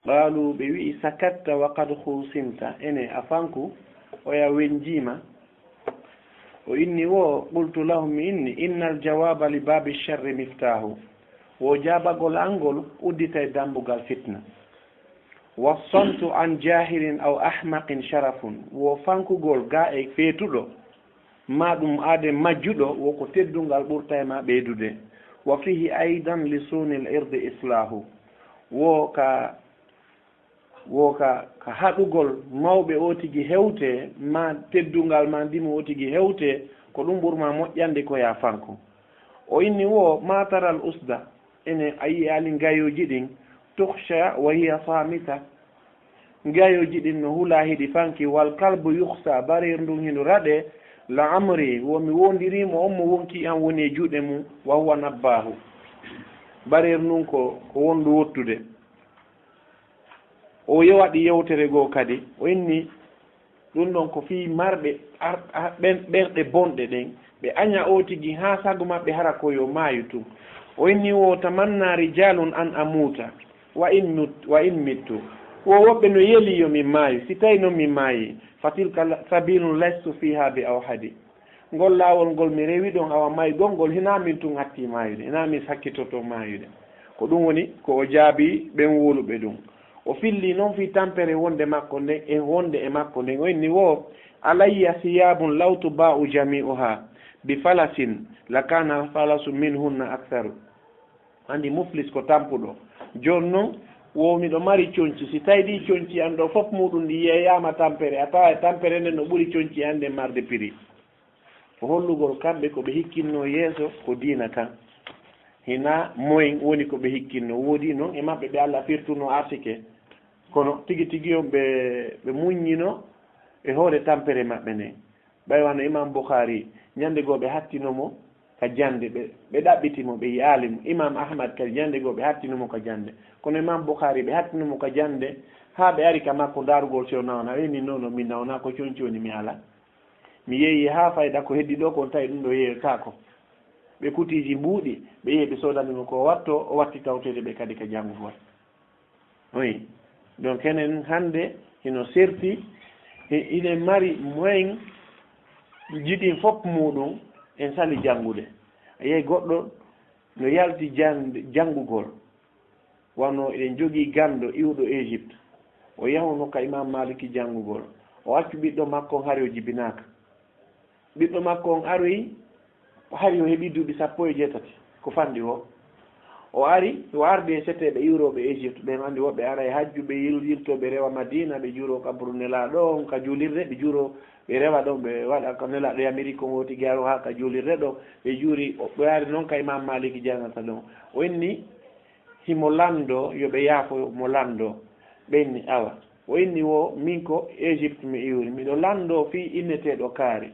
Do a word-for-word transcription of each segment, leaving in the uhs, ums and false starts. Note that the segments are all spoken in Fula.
Qaalu, ɓe wi'i, sakatta wa qad khusimta, ene a fanku, oya wenjiima. O inni wo, qultu lahum, mi inni, innal jawaaba li baabi sharri miftaahu, wo jaabagol an ngol udditay dambugal fitna. Wassamtu an jaahilin aw ahmaqin sharafun, wo fankugol ga e feetuɗo, ma ɗum aade majjuɗo, wo ko teddungal ɓurta e ma ɓeydude. Wa fihi aydan li suunil irdi islaahu, wo ka wo ka, ka haɗugol mawɓe o tigi hewte, ma teddungal ma ndimo o tigi hewte, ko ɗum ɓurma moƴƴande ko ya fanko. O inni wo, ma taral usda, ene a yi'ali ngayooji ɗin, tukhsha wa hiya samita. Ngayooji ɗin no hula hiɗi fanki, wal kalbu yukhsa, bareer ndun hino raɗe, la amri, wo mi wondirimo on mo wonki an woni e juuɗe mum, wa huwa nabbaahu. Bareer ndun ko, ko wondu wottude. O ye-, waɗi yewtere goo kadi, o inni, ɗum ɗon ko fii marɓe ar-, ar-, ɓen-, ɓerɗe bonɗe ɗen, ɓe aña o tigi haa sago maɓɓe hara ko yo maayu tun. O inni wo, tamanna rijalun an amuta, wa in mut-, wa in mittu. Wo woɓɓe no yeli yo mi maayu, si tawi non mi maayi, fa tilka la-, sabilun lastu fiha bi awhadi. Ngol laawol ngol mi rewi ɗon, awa maygol ngol, hinaa min tun hatti maayude, hinaa min sakkitoto maayude. Ko ɗum woni ko o jaabi ɓen wowluɓe ɗum. O filli non fii tampere wonde makko nden, e wonde e makko nden. O inni wo, alayya siyabun law tuba'u jami'uha bi falasin, lakana falasu minhunna aktharu. Andi muflis ko tampuɗo. Jooni non, wo miɗo mari conci. Si tawi ɗi conci an ɗo fof muɗum ɗi yeeyaama tampere, a tawa e tampere nden no ɓuri conci an nden marde prix. Ko hollugol kamɓe ko ɓe hikkinno yeeso ko diina kan. Hina moyen woni ko ɓe hikkinno. Woodi non e maɓɓe ɓe Allah firtuno arsike. Kono tigi tigi on ɓe, ɓe muññino e hoore tampere maɓɓe nden. Ɓay wano Imam Bukhari, ñande goo ɓe hattino mo ka jande, ɓe, ɓe ɗaɓɓiti mo, ɓe yi'aali mo. Imam Ahmad kadi, ñande goo ɓe hattino mo ka jande. Kono Imam Bukhari, ɓe hattino mo ka jande, haa ɓe ari ka makko ndaarugol si o nawna. O inni, non, non, mi nawna, ko conci woni mi ala. Mi yeeyi haa fayda ko heddi ɗo kon tawi ɗum ɗo yeeyetaako. Ɓe kutiji mbuuɗi, ɓe yehi ɓe soodani mo ko o watto, o watti tawtede ɓe kadi ka jangugol. Oui. Donc, enen hannde hino serti, hi-, hiɗen mari moyen jiɗin fof muɗum, en sali janngude. A yiyay goɗɗo no yalti jannde, janngugol, wano eɗen jogii ganndo iwɗo Égypte, o yahuno ka Imam Maliki janngugol, o accu ɓiɗɗo makko on hari o jibinaaka. Ɓiɗɗo makko on aroyi, hari o heɓi duuɓi sappo e jeetati, ko fanɗi o. O ari, o ardi e seteeɓe iwrooɓe Égypte, ɓen anndi woɓɓe ara e hajju, ɓe yil-, yilto, ɓe rewa Madina, ɓe juuro kabru Nelaaɗo on ka juulirde, ɓe juuro, ɓe rewa ɗon, ɓe waɗa ka Nelaaɗo e Amérique on woti garo haa ka juulirde ɗo, ɓe juuri, o, ɓe ari non ka Imam Maliki jangata ɗon. O inni, himo lanndoo, yo ɓe yaafo mo lanndoo. Ɓe inni, awa. O inni wo, min ko Égypte mi iwri. Miɗo lanndoo fii inneteeɗo Kaari.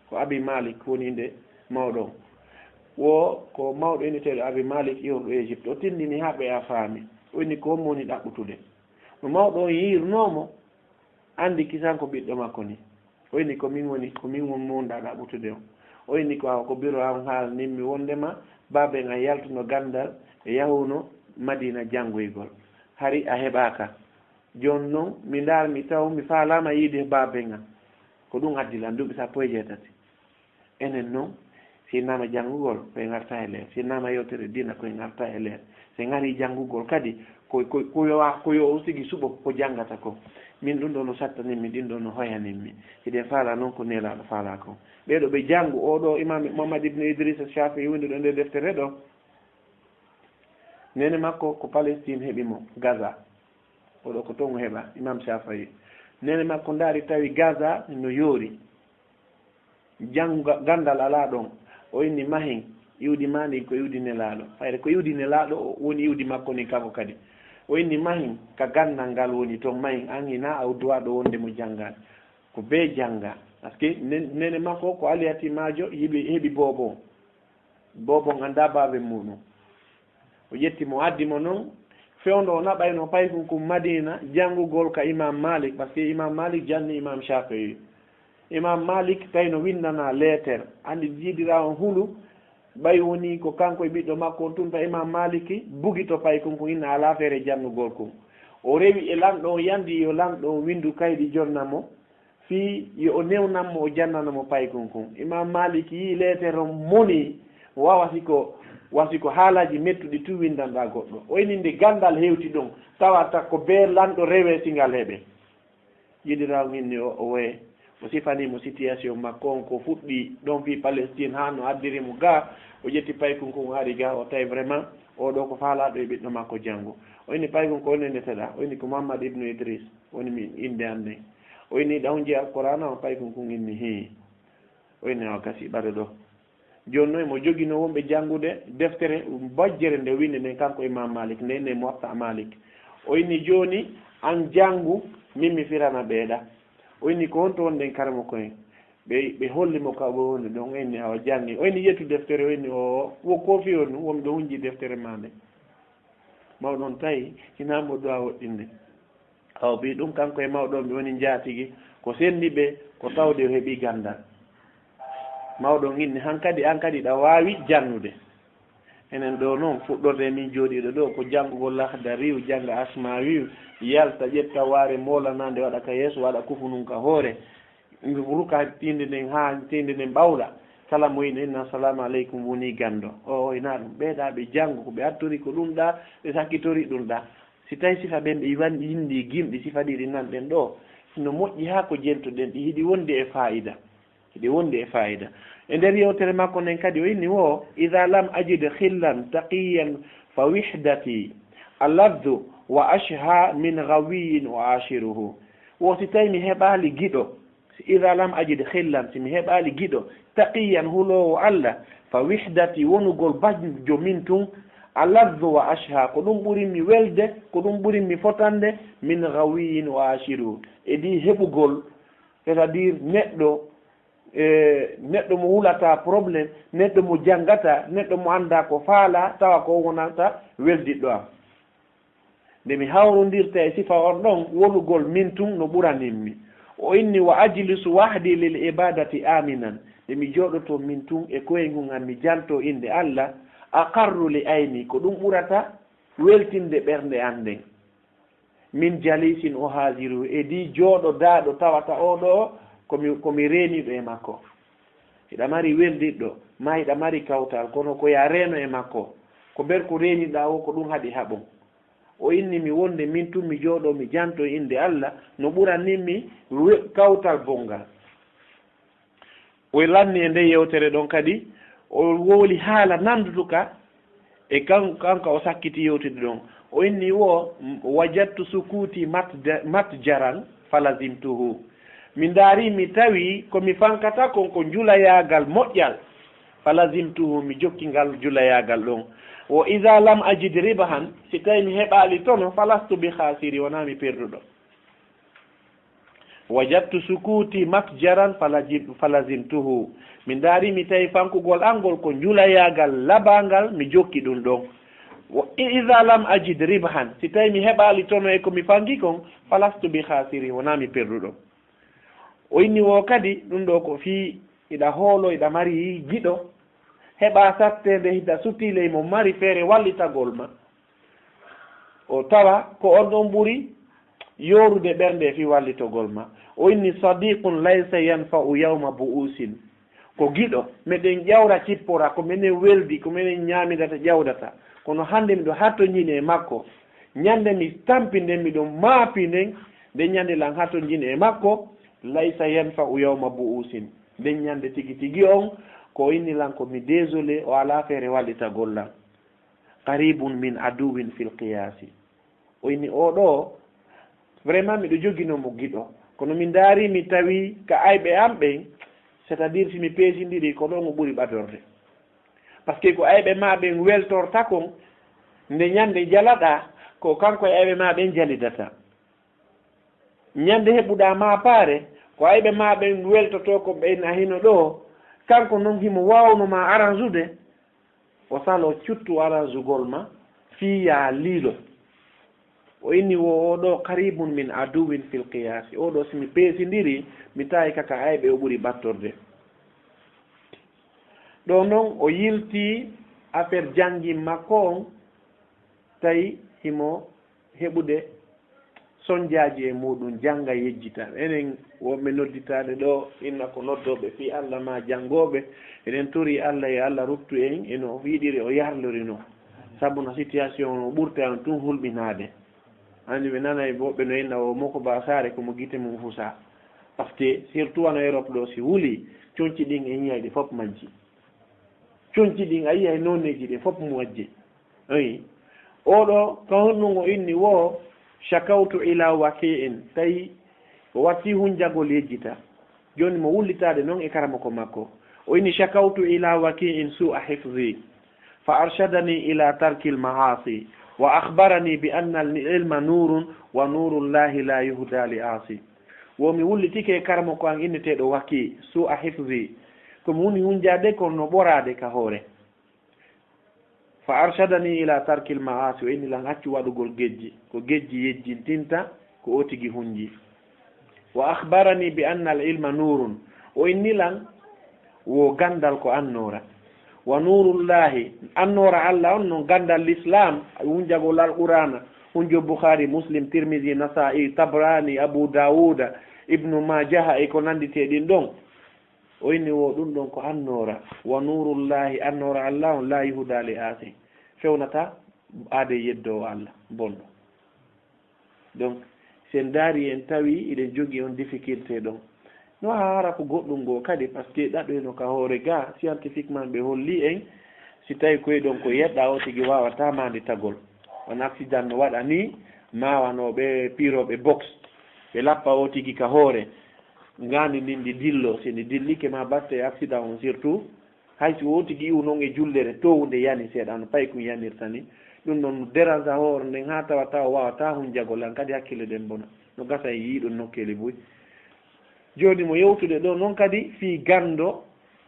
Ko Abi Malik woni innde mawɗo on. Wo ko mawɗo inneteeɗo Abi Malik iwruɗo Égypte. O tinndini haa ɓe a faami. O inni, ko hommo woni ɗaɓɓutude? No mawɗo on yiirnoo mo, anndi kisan ko ɓiɗɗo makko ni. O inni, ko min woni, ko min won mo wonɗaa ɗaɓɓutude on. O inni, ko awa, ko biro an haalnimmi wondema baaben an yaltuno ganndal e yahuno Madina janngoygol. Hari a heɓaaka. Jooni non, mi ndaar, mi taw, mi faalaama yiide baaben an. Ko ɗum addi lan duuɓi sappo e jeetati. Enen non, si innama janngugol, koye ngarta e leer. Si innama yewtere diina, koye ngarta e leer. Si ngari janngugol kadi, ko, ko, ko yo, ko yo o sigi suɓo ko janngata ko. Min ɗum ɗo no sattanimmi, ɗin ɗo no hoyanimmi. Hiɗen faala non ko Nelaaɗo faala kon. Ɓee ɗo ɓe janngu, oo ɗo Imaam Muhammad ibn Idris Shaafi'i winduɗo nder deftere ɗo. Neene makko ko Palestine heɓi mo, Gaza. Oo ɗo ko ton o heɓa, Imaam Shaafi'i. Neene makko ndaari tawi Gaza no yoori. Jannga-, ganndal alaa ɗon. O inni mahin, iwdi maa ndin ko iwdi Nelaaɗo. Hayre ko iwdi Nelaaɗo o woni iwdi makko ndin kanko kadi. O inni mahin ka ganndal ngal woni ton, mahin an hinaa a duwaaɗo wonde mo janngaani. Ko bee jannga. Parce que nen-, neene makko ko aliyatiimaajo, heɓi, heɓi boobo. Boobo on anndaa baaben muuɗum. O ƴetti mo, addi mo non, fewndo o naɓayno paykun kun Madina, janngugol ka Imaam Maalik, parce que Imaam Maalik janni Imaam Shaafi'i. Imaam Maalik tawi no winndana leeter, anndi jiidiraa on hulu, ɓay woni ko kanko e ɓiɗɗo makko on tunta Imaam Maaliki, bugito paykun kun, inna alaa feere janngugol kun. O rewi e lanɗo on, yandi yo lanɗo on windu kaydi jonna mo, fii yo o newnan mo, o jannana mo paykun kun. Imam Malik yii leetere on moni, wawa si ko, wa si ko haalaaji mettuɗi tun windanɗaa goɗɗo. O inni nde gandal hewti ɗon, tawata ko bee lanɗo rewee si ngal heɓee. Yiɗiraa on inni o, o woye. O sifanii mo situation makko on, ko fuɗɗii ɗon fii Palestine haa no addiri mo gaa. O ƴetti paykun kun, o ari gaa, o tawi vraiment oo ɗoo ko faalaaɗo e ɓiɗɗo makko janngu. O inni paykun ko honde ndeteɗaa? O inni ko Muhammad ibnu Idris woni mi innde an nden. O inni ɗa hunji Alqur'aana on? Paykun kun inni hii. O inni o gasi ɓaɗo ɗoo. Jooni noon mo joginoo wonɓe janngude deftere bojjere nde winde nden kanko Imam Malik, nde ne Muwatta Malik. O inni jooni an janngu, min mi firana ɓeeɗa. O inni ko honto wonɗen karamoko en? Ɓe, ɓe holli mo ka ɓe woni ɗon, o inni awa janngi. O inni ƴettu deftere, o inni o, wo ko fii on, wonɓe hunji deftere maa nde. Mawɗo on tawi hinaa mo ɗo a woɗɗinde. Awa ɓii ɗum kanko e mawɗo on ɓe woni njaatigi, ko senndi ɓe ko tawde o heɓii ganndal. Mawɗo on inni hankadi, an kadi ɗa waawi jannude. Enen ɗo noon fuɗɗorde e min jooɗiiɗo ɗo ko janngugol Lahdariyu, jannga Asmaawiyu, yalta ƴetta waare moolanaande waɗa ka yeeso, waɗa kufunun ka hoore. Ruka tiinde nden haa tiinde nden ɓawla. Kala mo yiɗi inna assalamu aleykum woni ganndo. O o hinaa ɗum. Ɓeeɗaa ɓe janngu ko ɓe attori ko ɗum ɗaa, ɓe sakkitori ɗum ɗaa. Si tawi sifa ɓen ɓe iwan yindi gimɗi sifa ɗiɗi nan ɗen ɗo, no moƴƴi haa ko jentuɗen ɗi hiɗi wondi e faayida. Hiɗi wondi e faayida. E nder yewtere makko nden kadi o inni wo, "Idha lam ajid khillan taqiyan fa wihdati aladhu wa ashha min ghawiyin wa ashiruhu." Wo si tawi mi heɓaali giɗo, "Idha lam ajid khillan", si mi heɓaali giɗo, "taqiyan", huloowo Allah, "fa wihdati", wonugol bajjo min tun, "aladhu wa ashha", ko ɗum ɓurimmi welde, ko ɗum ɓurimmi fotande, "min ghawiyin wa ashiru", e ɗi heɓugol, c'est-à-dire neɗɗo, e, neɗɗo mo hulata problème, neɗɗo mo janngata, neɗɗo mo annda ko faala, tawa ko wonata weldiɗɗo am. Nde mi hawrondirta e sifa on ɗon, wonugol min tun no ɓuranimmi. O inni, "Wa ajlisu wahdi lil ibadati aminan." Nde mi jooɗoto min tun e koyngu ngan, mi janto innde Allah, "aqarru li ayni", ko ɗum ɓurata weltinde ɓernde an nden. "Min jalisin uhaziru", e di jooɗodaaɗo tawata oo ɗoo ko mi, ko mi reeniiɗo e makko. Hiɗa mari weldiɗɗo, maa hiɗa mari kawtal, kono ko yaa reeno e makko. Ko ber ko reeniɗaa woo, ko ɗum haɗi haɓon. O inni mi wonde min tun mi jooɗoo mi janto innde Allah, no ɓuranimmi we-, kawtal bonngal. O lanni e nde yewtere ɗon kadi, o wowli haala nanduduka e kan-, kanka o sakkiti yewtude ɗon. O inni wo, "Wajadtu sukuti matda-, matjaran falazimtuhu." Mi ndaari, mi tawi ko mi fankata kon ko julayaagal moƴƴal. "Falazimtuhu", mi jokki ngal julayaagal ɗon. "Wo iza lam ajid ribahan", si tawi mi heɓaali tono, "falastu bi khasiri", wonaa mi perduɗo. "Wajadtu sukuti matjaran falajib-, falazimtuhu." Mi ndaari, mi tawi fankugol an ngol ko julayaagal labangal, mi jokki ɗum ɗon. "Wa iza lam ajid ribhan", si tawi mi heɓaali tono e ko mi fanki kon, "falastu bi khasiri", wonaa mi perduɗo. O inni wo kadi, ɗum ɗo ko fii iɗa hoolo, iɗa mari giɗo, heɓa satteende hita suttii ley mo mari feere wallitagol ma. O tawa ko on ɗon ɓuri yoorude ɓernde fii wallitogol ma. O inni, "Sadiqun laysa yanfa'u yawma bu'usin." Ko giɗo, meɗen ƴawra cippora, ko menen weldi, ko menen ñaamidata ƴawdata. Kono hannde miɗo hattonjini e makko. Ñande mi tampi nden, miɗo maapi nden, nden ñande lan hattonjini e makko, "laysa yanfa'u yawma bu'usin." Nden ñande tigi tigi on, ko o inni lan ko mi désolé, o alaa feere wallitagol lan. "Qaribun min aduwin fil qiyasi." O inni, "Oo ɗoo, vraiment miɗo joginoo mo giɗo. Kono mi ndaari, mi tawi ka ayɓe am ɓen, c'est-à-dire si mi peesindiri, ko ɗon o ɓuri ɓadorde. Parce que ko ayɓe maa ɓen weltorta kon, nde ñande jalaɗaa, ko kanko e ayɓe maa ɓen jalidata. Ñande heɓuɗaa maapaare, ko ayɓe maa ɓen weltotoo ko ɓen a hino ɗoo, kanko non himo waawno ma aransude." O salo cuttu aransugol ma fii yaa liilo. O inni wo, "Oo ɗoo qaribun min aduwin fil qiyasi." Oo ɗoo si mi peesindiri, mi tawi ka ka ayɓe o ɓuri ɓattorde. Ɗoo non o yilti affaire janngi makko on, tawi himo heɓude Sonjaaji e muuɗum, jannga, yejjita. Enen wonɓe nodditaade ɗo, inna ko noddooɓe fii Allah maa janngooɓe. Eɗen tori Allah, yo Allah ruttu en eno yiɗiri o yarlori no. Sabu no situation o ɓurta en tun hulɓinaade. Anndi ɓe nanay woɓɓe no inna o moko ba saare ko mo gite mum fusa. Parce que surtout wano Europe ɗo, si wuli, conci ɗin en yiyay ɗi fof majji. Conci ɗin a yiyay nooneeji ɗin fof majji. Ayi. Oɗo ka honɗum o inni wo, "Shakawtu ila Waki'in", tawi o watti hunjagol yejjita. Jooni mo wullitaade noon e karamoko makko. O inni, "Shakawtu ila Waki'in su'a hifzi, fa arshadani ila tarkil ma'asi, wa akhbarani bi anna al ilma nurun, wa nurullahi la yuhda li asi." Wo mi wullitike e karamoko an inneteeɗo Waki, su'a hifzi. Ko mi woni hunjaade kono no ɓoraade ka hoore. Fa arshadani ila tarkil ma'asi, o inni lan accu waɗugol gejji, ko gejji yejjintinta, ko o tigi hunji. Wa akhbarani bi anna al ilma nurun, o inni lan wo gandal ko annoora. Wa nurullahi, annoora Allah on non gandal l'islam, hunjagol Alqur'ana, hunjo Bukhari, Muslim, Tirmidhi, Nasa'i, Tabrani, Abu Dawuda, Ibnu Majaha e ko nandite ɗin ɗon. O inni wo ɗum ɗon ko annoora. Wa nurullahi, annoora Allah on, la yuhda li asin, fewnata aade yeddoowo Allah bonɗo. Donc, si en ndaari en tawi iɗen jogii on difficulté ɗon. No haa hara ko goɗɗum ngoo kadi, parce que ɗaɗo eno ka hoore ga, scientifiquement ɓe holli en, si tawi koye ɗon ko yeɗɗa o tigi waawata maande tagol. On accident no waɗa ni, maawanooɓe piirooɓe box, ɓe lappa o tigi ka hoore. Ngaandi ndin ndi dillo, si ndi dillike ma batte e accident on surtout, hay si o tigi iwu non e jullere, towunde yani seeɗa no paykun yanirta ni. Ɗum ɗon no dérange hoore nden haa tawata o waawata hunjagol an kadi hakkille ɗen bona. No gasa en yii ɗum nokkeeli buy. Jooni mo yewtude ɗo non kadi fii gando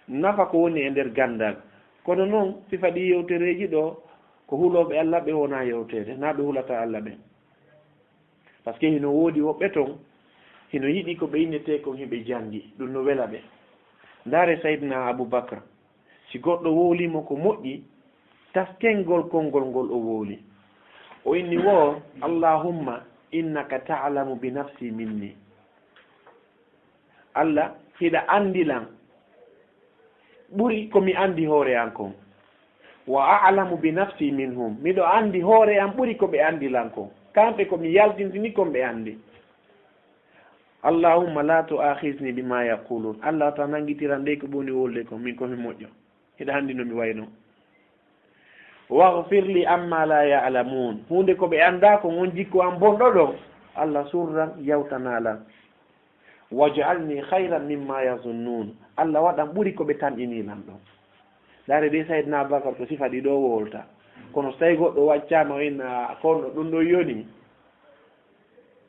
nafa ko woni e nder gandal. Kono non sifa ɗi yewtereeji ɗo ko hulooɓe Allah ɓe wona yewteede, naa ɓe hulata Allah ɓen. Parce que hino woodi woɓɓe ton, hino yiɗi ko ɓe innetee kon hiɓe jangi, ɗum no wela ɓe. Ndaare Sayyidina Abu Bakr, si goɗɗo wowlii mo ko moƴƴi, taskengol konngol ngol o wowli. O inni wo, "Allahumma innaka ta'lamu bi nafsi minni." Allah, hiɗa anndi lan ɓuri ko mi anndi hoore an kon. Wa a'lamu bi nafsi minhum. Miɗo anndi hoore an ɓuri ko ɓe anndi lan kon. Kamɓe ko mi yaltintini kon ɓe anndi. Allahumma la tu'akhidhni bima yaqulun. Allah, ta nanngitiran de ko ɓe woni wolde kon, min ko mi moƴƴo. Hiɗa anndi no mi wayno. Waghfir li amma la ya'lamun. Huunde ko ɓe anndaa ko ngon jikku an bonɗo ɗon. Allah surran, yawtana lan. Waj'alni khayran mimma yazunnun. Allah waɗan ɓuri ko ɓe tamƴini lan ɗon. Ndaare de Sayyidina Abubakar ko sifa ɗiɗo wolta. Kono so tawi goɗɗo waccaama o inna kono ɗum ɗo yoni.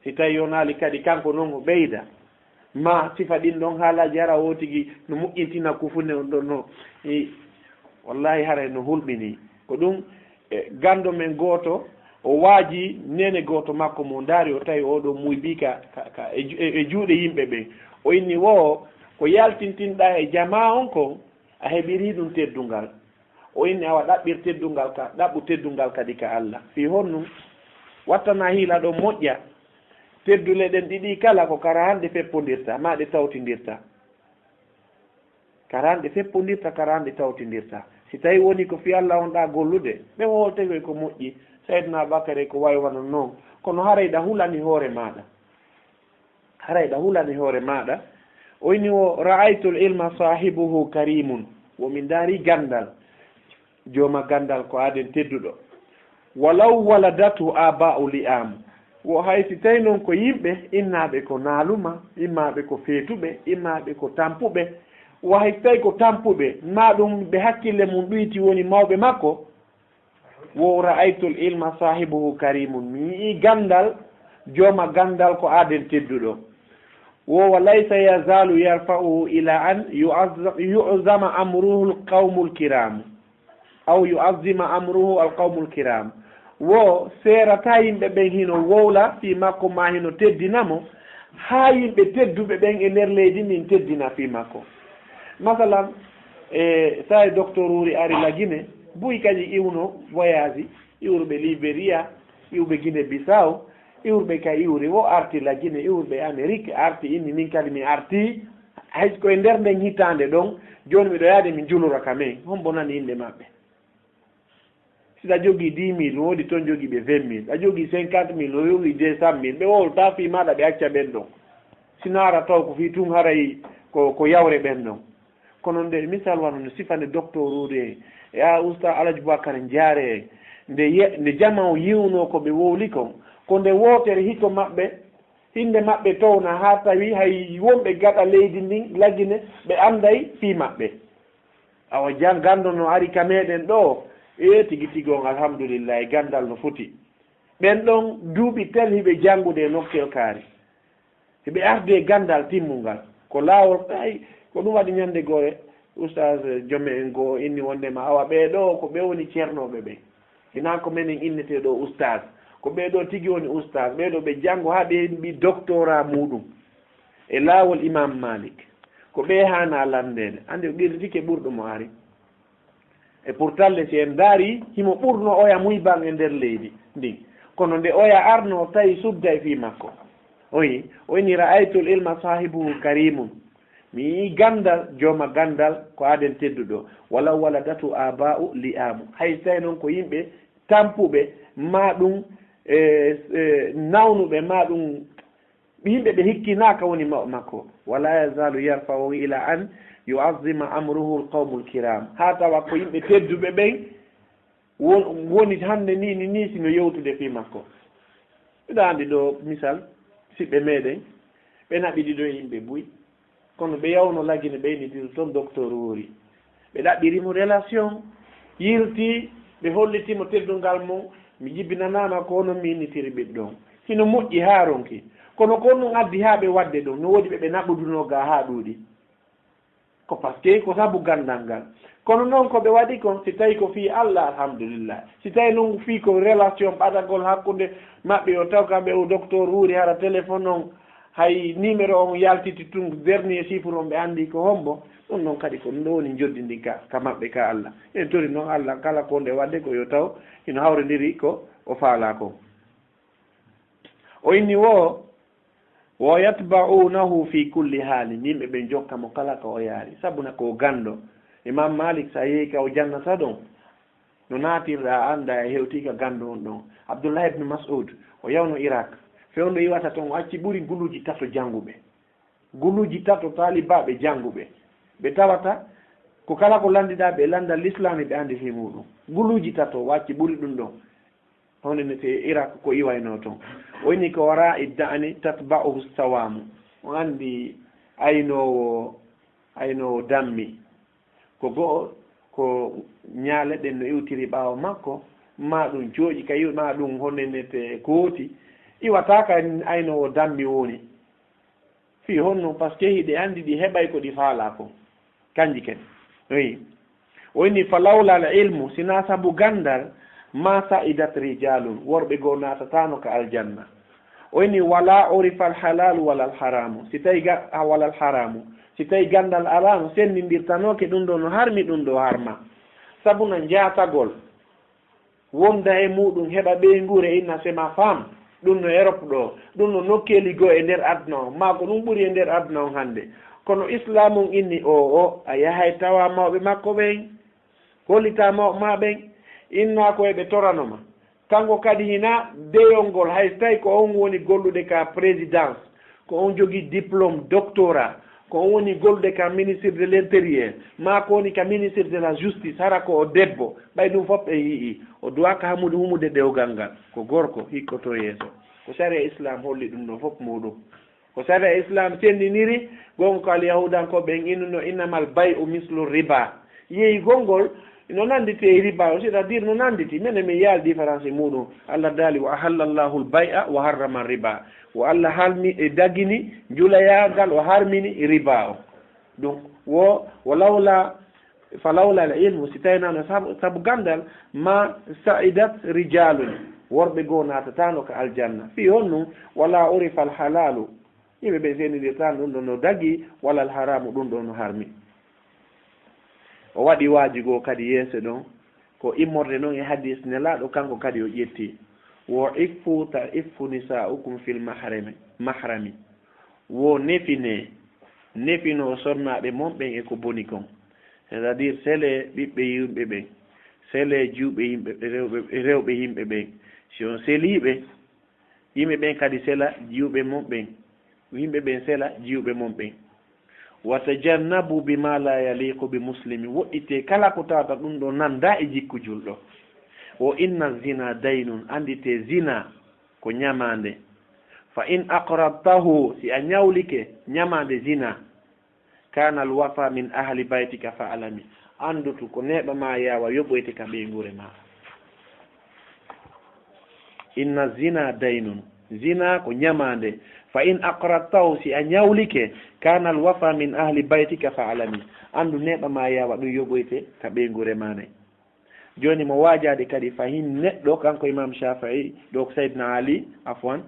Si tawi yonaali kadi kanko non o ɓeyda. Ma sifa ɗin ɗon haalaaji hara o tigi no moƴƴintina kufunde on ɗon no. I, wallahi haray no hulɓini. Ko ɗum, e, ganndo men gooto, o waaji neene gooto makko mo ndaari o tawi oɗo muybii ka, ka, ka, e ju-, e, e juuɗe yimɓe ɓen. O inni wo, ko yaltintinɗaa e jamaa on kon, a heɓirii ɗum teddungal. O inni awa ɗaɓɓir teddungal ka, ɗaɓɓu teddungal kadi ka Allah. Fii honɗum? Wattana hiila ɗon moƴƴa. Teddule ɗen ɗiɗi kala ko kara hande feppondirta, ma ɗe tawtindirta. Kara hande feppondirta, kara hande tawtindirta. Si tawi woni ko fii Allah on ɗa gollude, ɓe woltegoy ko moƴƴi. Sayyidina Abubakar e ko wayi wano non. Kono haray ɗa hulani hoore maaɗa. Haray ɗa hulani hoore maaɗa. O inni wo, "Ra'aytul ilma sahibuhu karimun." Wo mi ndaari gandal. Jooma gandal ko aaden tedduɗo. "Walaw waladatu aba'u li'am." Wo hay si tawi non ko yimɓe, innaaɓe ko naaluma, immaaɓe ko feetuɓe, immaaɓe ko tampuɓe. Wo hay si tawi ko tampuɓe, ma ɗum ɓe hakkille mum ɗuyti woni mawɓe makko. Wo ra'aytul ilma sahibuhu karimun. Mi yi'i gandal, jooma gandal ko aaden tedduɗo. Wo wa laysa yazalu yarfa'uhu ila an yu'azza-, yu'zama amruhu al-qawmul kiram. Aw yu'azzima amruhu al-qawmul kiram. Wo seerata yimɓe ɓen hino wowla fii makko ma hino teddina mo, haa yimɓe tedduɓe ɓen e nder leydi ndin teddina fii makko. Masalan, e, tawi docteur uri ari la Guinée, buy kañi iwno voyage, iwruɓe Liberia, iwɓe Guinée Bissau, Iwruɓe ka iwri wo arti la Guinée, iwruɓe Amérique arti, inni min kadi mi arti. Hay ko e nder nden hitaande ɗon, jooni miɗo yaade mi julora ka men. Hombo nani innde maɓɓe? Si ɗa jogii dix mille, woodi ton jogiiɓe vingt mille. Ɗa jogii cinquante mille, no jogii deux cent mille. Ɓe wowlata fii maaɗa, ɓe acca ɓen ɗon. Si naara taw ko fii tun haray ko, ko yawre ɓen ɗon. Kono nde misal wano no sifande docteur Ruuri en, e a Usta Alaji Bubakar Njaare en, nde ye-, nde jama o yiwno ko ɓe wowli kon, ko nde wootere hito maɓɓe, hinde maɓɓe towna haa tawi hay wonɓe gaɗa leydi ndin, Lagine, ɓe anday fii maɓɓe. Awa jan ganndo no ari ka meɗen ɗo, e tigi tigi on, alhamdulillahi, ganndal no foti. Ɓen ɗon duuɓi tel hiɓe janngude e nokkel kaari. Hiɓe arde e ganndal timmungal. Ko laawol, ay, ko ɗum waɗi ñande gore, Oustaz Jomme en goo inni wondema, awa ɓee ɗoo ko ɓe woni ceernooɓe ɓen. Hinaa ko menen innetee ɗoo Oustaz. Ko ɓee ɗoo tigi woni Oustaz. Ɓee ɗoo ɓe janngo haa ɓe heɓi doctorat muuɗum e laawol Imam Malik. Ko ɓee haanaa lanndeede. Anndi o qirritike ɓurɗo mo ari. E pourtant, si en ndaari, himo ɓurno oya muyban e nder leydi ndin. Kono nde oya arno, tawi sudda e fii makko. O wi, o inni, "Ra'aytul ilma saahibuhu karimun." Mi yi'i ganndal, jooma ganndal, ko aaden tedduɗo. "Walaw waladatu abaa'u li'aamu." Hay so tawi noon ko yimɓe tampuɓe, maa ɗum, e, e, nawnuɓe, maa ɗum yimɓe ɓe hikkinaaka woni mawɓe makko. "Wala yazalu yarfa'u ila an yu'azzima amruhu alqawmul kiram." Haa tawa ko yimɓe tedduɓe ɓen won-, woni hannde ni, ni, ni sino yewtude fii makko. Miɗo anndi ɗo misal, siɓɓe meɗen, ɓe naɓi ɗiɗo yimɓe buy. Kono ɓe yawno Lagine, ɓe innitiri toon docteur Woori. Ɓe ɗaɓɓiri mo relation, yilti, ɓe holliti mo teddungal mum. Mi jibinanaama ko onon mi innitiri ɓiɗɗo on. Hino moƴƴi haa ronki. Kono ko honɗum addi haa ɓe waɗde ɗum? No woodi ɓe ɓe naɓudunoo gaa haa ɗuuɗi. Ko parce que ko sabu ganndal ngal. Kono noon ko ɓe waɗi kon, si tawi ko fii Allah, alhamdulillah. Si tawi noon fii ko relation ɓadagol hakkunde maɓɓe, yo taw kamɓe o docteur Woori hara téléphone on, hay numéro on yaltiti tun, dernier chiffre on ɓe anndi ko hombo, ɗum noon kadi ko ɗum ɗo woni njoɓdi ndin ka, ka maɓɓe ka Allah. En tori noon Allah kala ko nde waɗde ko yo taw hino hawrindiri ko o faalaa kon. O inni wo, "Wa yatba'unahu fi kulli haalin." Yimɓe ɓen jokka mo kala ka o yaari. Sabu na ko o ganndo. Imam Malik, sa yehi ka o jannata ɗon, no naatirɗa, a annda, a hewti ka ganndo on ɗon. Abdullah ibn Mas'ud, o yawno Irak. Fewndo iwata ton, o acci ɓuri guluuji tato jannguɓe. Guluuji tato taalibaaɓe jannguɓe. Ɓe tawata ko kala ko lanndiɗaa, ɓe lannda Lislaam, ɓe anndi fii muuɗum. Guluuji tato, o acci ɓuri ɗum ɗon. Honde nete Irak ko iwaynoo ton. O inni, "Ko wara idda'ani tatba'uhu sawaamu." O anndi aynoowo, aynoowo dammi. Ko go'o, ko ñaale ɗen no iwtiri ɓaawo makko, maa ɗum jooƴi ka iw-, maa ɗum honde nete kooti. Iwata ka aynoowo dammi woni. Fii honno? Parce que hiɗe anndi ɗi heɓay ko ɗi faalaa kon. Kanji ken. Wi. O inni, "Fa lawla al ilmu," si naa sabu ganndal, "ma sa'idat rijalun," worɓe goo naatataano ka aljanna. O inni, "Wala urifa al halalu wala al haramu," si tawi ga-, a wala al haramu. Si tawi ganndal alaano, senndindirtanooke ɗum ɗo no harmi, ɗum ɗo harma. Sabu na njaatagol wonda e muuɗum, heɓa ɓeynguure, inna c'est ma femme. Ɗum no Europe ɗo, ɗum no nokkeeli goo e nder aduna on, maa ko ɗum ɓuri e nder aduna on hannde. Kono Islaam on inni, o, o, a yahay tawa mawɓe makko ɓen, hollita mawɓe ma ɓen, inna ko eɓe torano ma. Kanko kadi hina deyol ngol, hay so tawi ko on woni gollude ka présidence, ko on jogii diplôme doctorat, ko on woni gollude ka ministre de l'intérieur, maa ko woni ka ministre de la justice, hara ko o debbo, ɓay ɗum fof ɓe yi'i, o duwaaka hamude humude dewgal ngal, ko gorko, hikkoto yeeso. Ko sariya Islam holli ɗum ɗo fof muuɗum. Ko sariya Islam senndiniri, gonga ko alyahudankooɓe en innuno, "Innamal bay'u mislu riba." Yeeyugol ngol no nannditi e riba o, c'est-à-dire no nannditi. Menen min yaal différence e muuɗum. Allah daali, "Wa ahallallahu al-bay'a wa harrama riba." Wo Allah halmi e dagini njulayagal, o harmini riba o. Donc, wo, wo lawla, fa lawla al ilmu, si tawi nano sabu, sabu ganndal, ma sa'idat rijalun, worɓe goo naatataano ka aljanna. Fii honɗum? Wala urifa al halalu. Yimɓe ɓe sendidirtaano ɗum ɗo no dagi, wala al haramu, ɗum ɗo no harmi. O waɗi waaju goo kadi yeeso ɗon, ko immorde non e hadis Nelaaɗo, kanko kadi o ƴetti. Wo iffu ta iffu nisa'ukum fil mahrami, mahrami. Wo nefine, nefinoo sonnaaɓe mon ɓen e ko boni kon. C'est-à-dire, selee ɓiɓɓe yimɓe ɓen, selee jiwɓe yimɓe, rewɓe, rewɓe yimɓe ɓen. Si on selii ɓe, yimɓe ɓen kadi sela jiwɓe mon ɓen. Yimɓe ɓen sela jiwɓe mon ɓen. Wa tajannabu bima la yaliqu bi muslimi. Woɗɗitee kala ko tawata ɗum ɗo nanndaa e jikku julɗo. Wo inna zina daynun. Annditee zina ko ñamaande. Fa in aqradtahu, si a ñawlike ñamaande zina, kana al wafa min ahli baytika fa alami. Anndutu ko neeɓa ma yaawa yoɓoyte ka ɓeynguure ma. Inna zina daynun. Zina ko ñamaande. Fa in aqradtahu, si a ñawlike, kana al wafa min ahli baytika fa alami. Anndu neeɓa ma yaawa ɗum yoɓoyte ka ɓeynguure ma ne. Jooni mo waajaade kadi fahin neɗɗo, kanko Imam Shafi'i, ɗo ko Sayyidina Ali, afwan,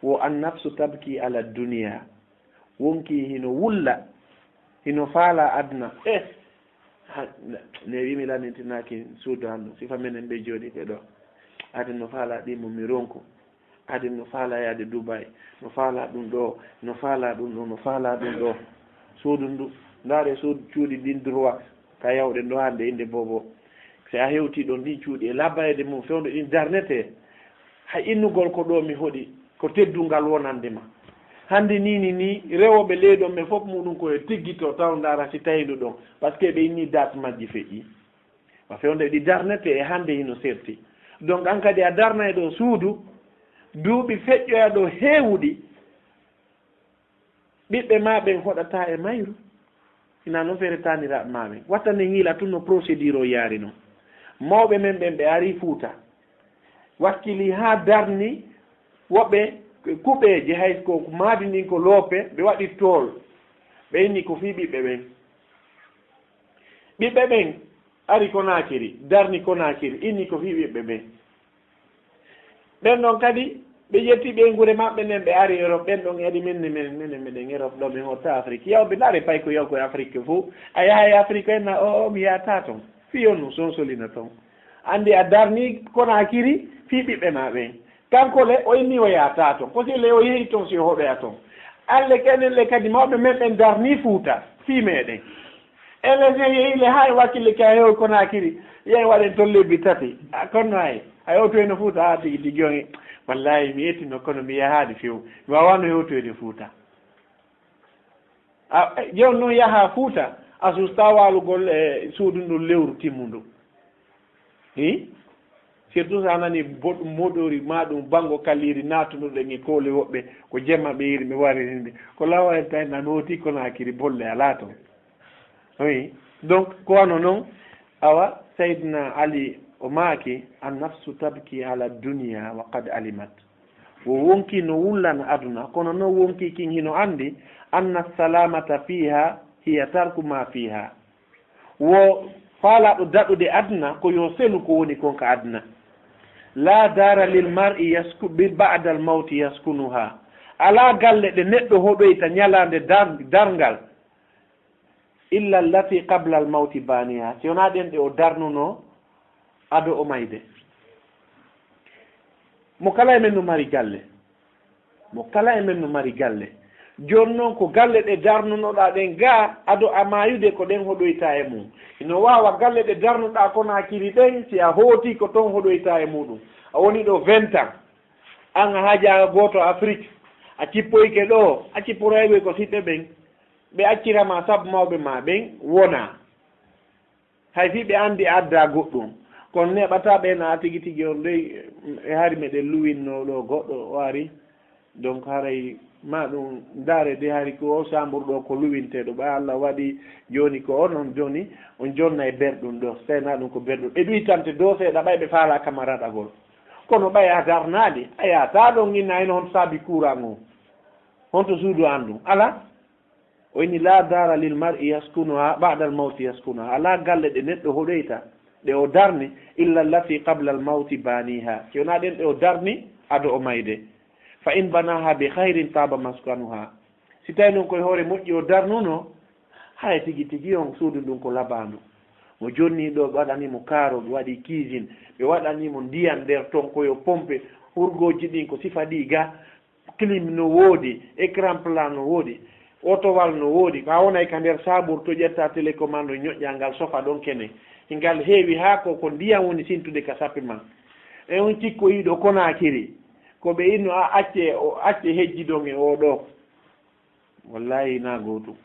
wo an nafsu tabki ala dunya. Wonkii hino wulla, hino faala aduna. Eh, ha, ne wiimi lanintinaaki suudu hanno, sifa menen ɓe jooɗiiɓe ɗo. Aduna no faala ɗi mo mi ronku. Adi no faala yaade Dubai, no faala ɗum ɗo, no faala ɗum ɗo, no faala ɗum ɗo. Suudu ndu, ndaare suudu cuuɗi ɗin droit, ka yawɗen ɗo hannde innde bobo. Si a hewtii ɗon ɗin cuuɗi e labbayde mum, fewndo ɗin darnetee, hay innugol ko ɗo mi hoɗi, ko teddungal wonande ma. Hannde nii, nii, nii, rewooɓe leydi on ɓen fof muɗum ko e tiggito taw ndaara si tawi ndu ɗon, parce que ɓe inni date majji feƴƴi. Wa fewndo ɗi darnete e hannde hino serti. Donc, an kadi a darnay ɗo suudu, duuɓi feƴƴoya ɗo heewuɗi, ɓiɓɓe ma ɓen hoɗata e mayru. Ina no feere taaniraaɓe ma ɓen. Watta ne hiila tun no procédure o yaari non. Mawɓe men ɓen ɓe ari Fuuta. Wakkili haa darni woɓɓe kuɓeeje, hay ko maadi ndin ko loope, ɓe waɗi tool. Ɓe inni ko fii ɓiɓɓe ɓen. Ɓiɓɓe ɓen ari Konaakiri, darni Konaakiri, inni ko fii ɓiɓɓe ɓen. Ɓen ɗon kadi, ɓe ƴetti ɓeynguure maɓɓe nden, ɓe ari Europe. Ɓen ɗon ari, min, min, min, miɗen Europe ɗo, min hotta Afrique. Yaw, ɓe ndaare pay ko yaw ko Afrique fof. A yahay Afrique en na, o, o, mi yahata ton. Fii on no sonsolina ton. Anndi a darni Konaakiri fii ɓiɓɓe ma ɓen. Kanko le, o inni o yahata ton. Ko si le o yehi ton, si o hoɗoya ton. Alle kenen le kadi, mawɓe men ɓen darni Fuuta fii meɗen. Ele se yehi le, hay wakkille ka heewi Konaakiri. Yehi waɗen ton lebbi tati. A, kono hay, a yewtoyno Fuuta, a tigi tigi on. Wallahi, mi yettino, kono mi yahaali few. Mi waawano yewtoyde Fuuta. A, jooni noon yaha Fuuta, a susta waalugol e suudu ndu lewru timmundu. Hi? Surtout so a nani boɗ-, moɗori ma ɗum banngo kaliiri naatunoɗen e koole woɓɓe, ko jemma ɓe yiri ɓe wariri nde. Ko lawa en tawi na nooti Konaakiri bolle alaa toon. Oui. Donc, ko wano noon, awa, Seydina Ali o maaki, "An nafsu tabki ala dunya wa qad alimat." Wo wonkii no wullana aduna, kono noon wonkii kin hino anndi, "Anna salamata fiha hiya tarku ma fiha." Wo faalaaɗo daɗude aduna ko yo senu ko woni kon ka aduna. "La dara lil mar'i yasku-, bi-, ba'da al mawti yaskunuha." Alaa galle ɗe neɗɗo hoɗoyta ñalaande dar-, darngal, "illa allati qabla al mawti baniha." Si wonaa ɗen ɗe o darnuno ado o mayde. Mo kala e men no mari galle. Mo kala e men no mari galle. Jooni noon ko galle ɗe darnunoɗaa ɗen gaa, ado a maayude ko ɗen hoɗoyta e mum. Ino waawa galle ɗe darnuɗaa Konaakiri ɗen, si a hooti ko toon hoɗoyta e muɗum. A woni ɗo vingt ans. An a haajaaka gooto Afrique. A cippoyke ɗo, a cipporay ɓe ko siɓɓe ɓen. Ɓe accira ma sabu mawɓe ma ɓen wona. Hay fii ɓe anndi adda goɗɗum. Kono neɓata ɓe na tigi tigi on dey, e hari meɗen luwinno ɗo goɗɗo o ari. Donc haray ma ɗum ndaare de hari ko o sambur ɗo ko luwinteɗo. Ɓay Allah waɗi jooni ko on, on jooni on jonna e berɗum ɗo. Seyna ɗum ko berɗum. Ɓe ɗuytante dow seeɗa ɓay ɓe faala kamaraɗagol. Kono ɓay a darnaali, a yaata ɗon inna hino honto saabi courant on. Honto suudu an ɗum? Ala. O inni, "La dara lil mar'i yaskunuha ba'da al mawti yaskunuha." Alaa galle ɗe neɗɗo hoɗoyta, ɗe o darni, "illa allati qabla al mawti baniha." Si wonaa ɗen ɗe o darni, ado o mayde. "Fa in banaha bi khairin taba maskanuha." Si tawi noon koye hoore moƴƴi o darnuno, hay tigi tigi on suudu ndun ko labaandu. Mo jonni ɗo, ɓe waɗani mo kaaro, ɓe waɗi cuisine, ɓe waɗani mo ndiyan nder ton ko yo pompe, Hurgooji ɗin ko sifa ɗi ga, clim no woodi, écran plat no woodi, otowal no woodi. Ko a wonay ka nder saabur to ƴetta télécommande ñoƴƴa ngal sofa ɗon kene. Ngal heewi haa ko, ko ndiyam woni sintude ka sappe ma. E on cikkoyiiɗo Konaakiri, ko ɓe inno a acce, o acce hejji ɗon e o ɗo. Wallahi na gootum.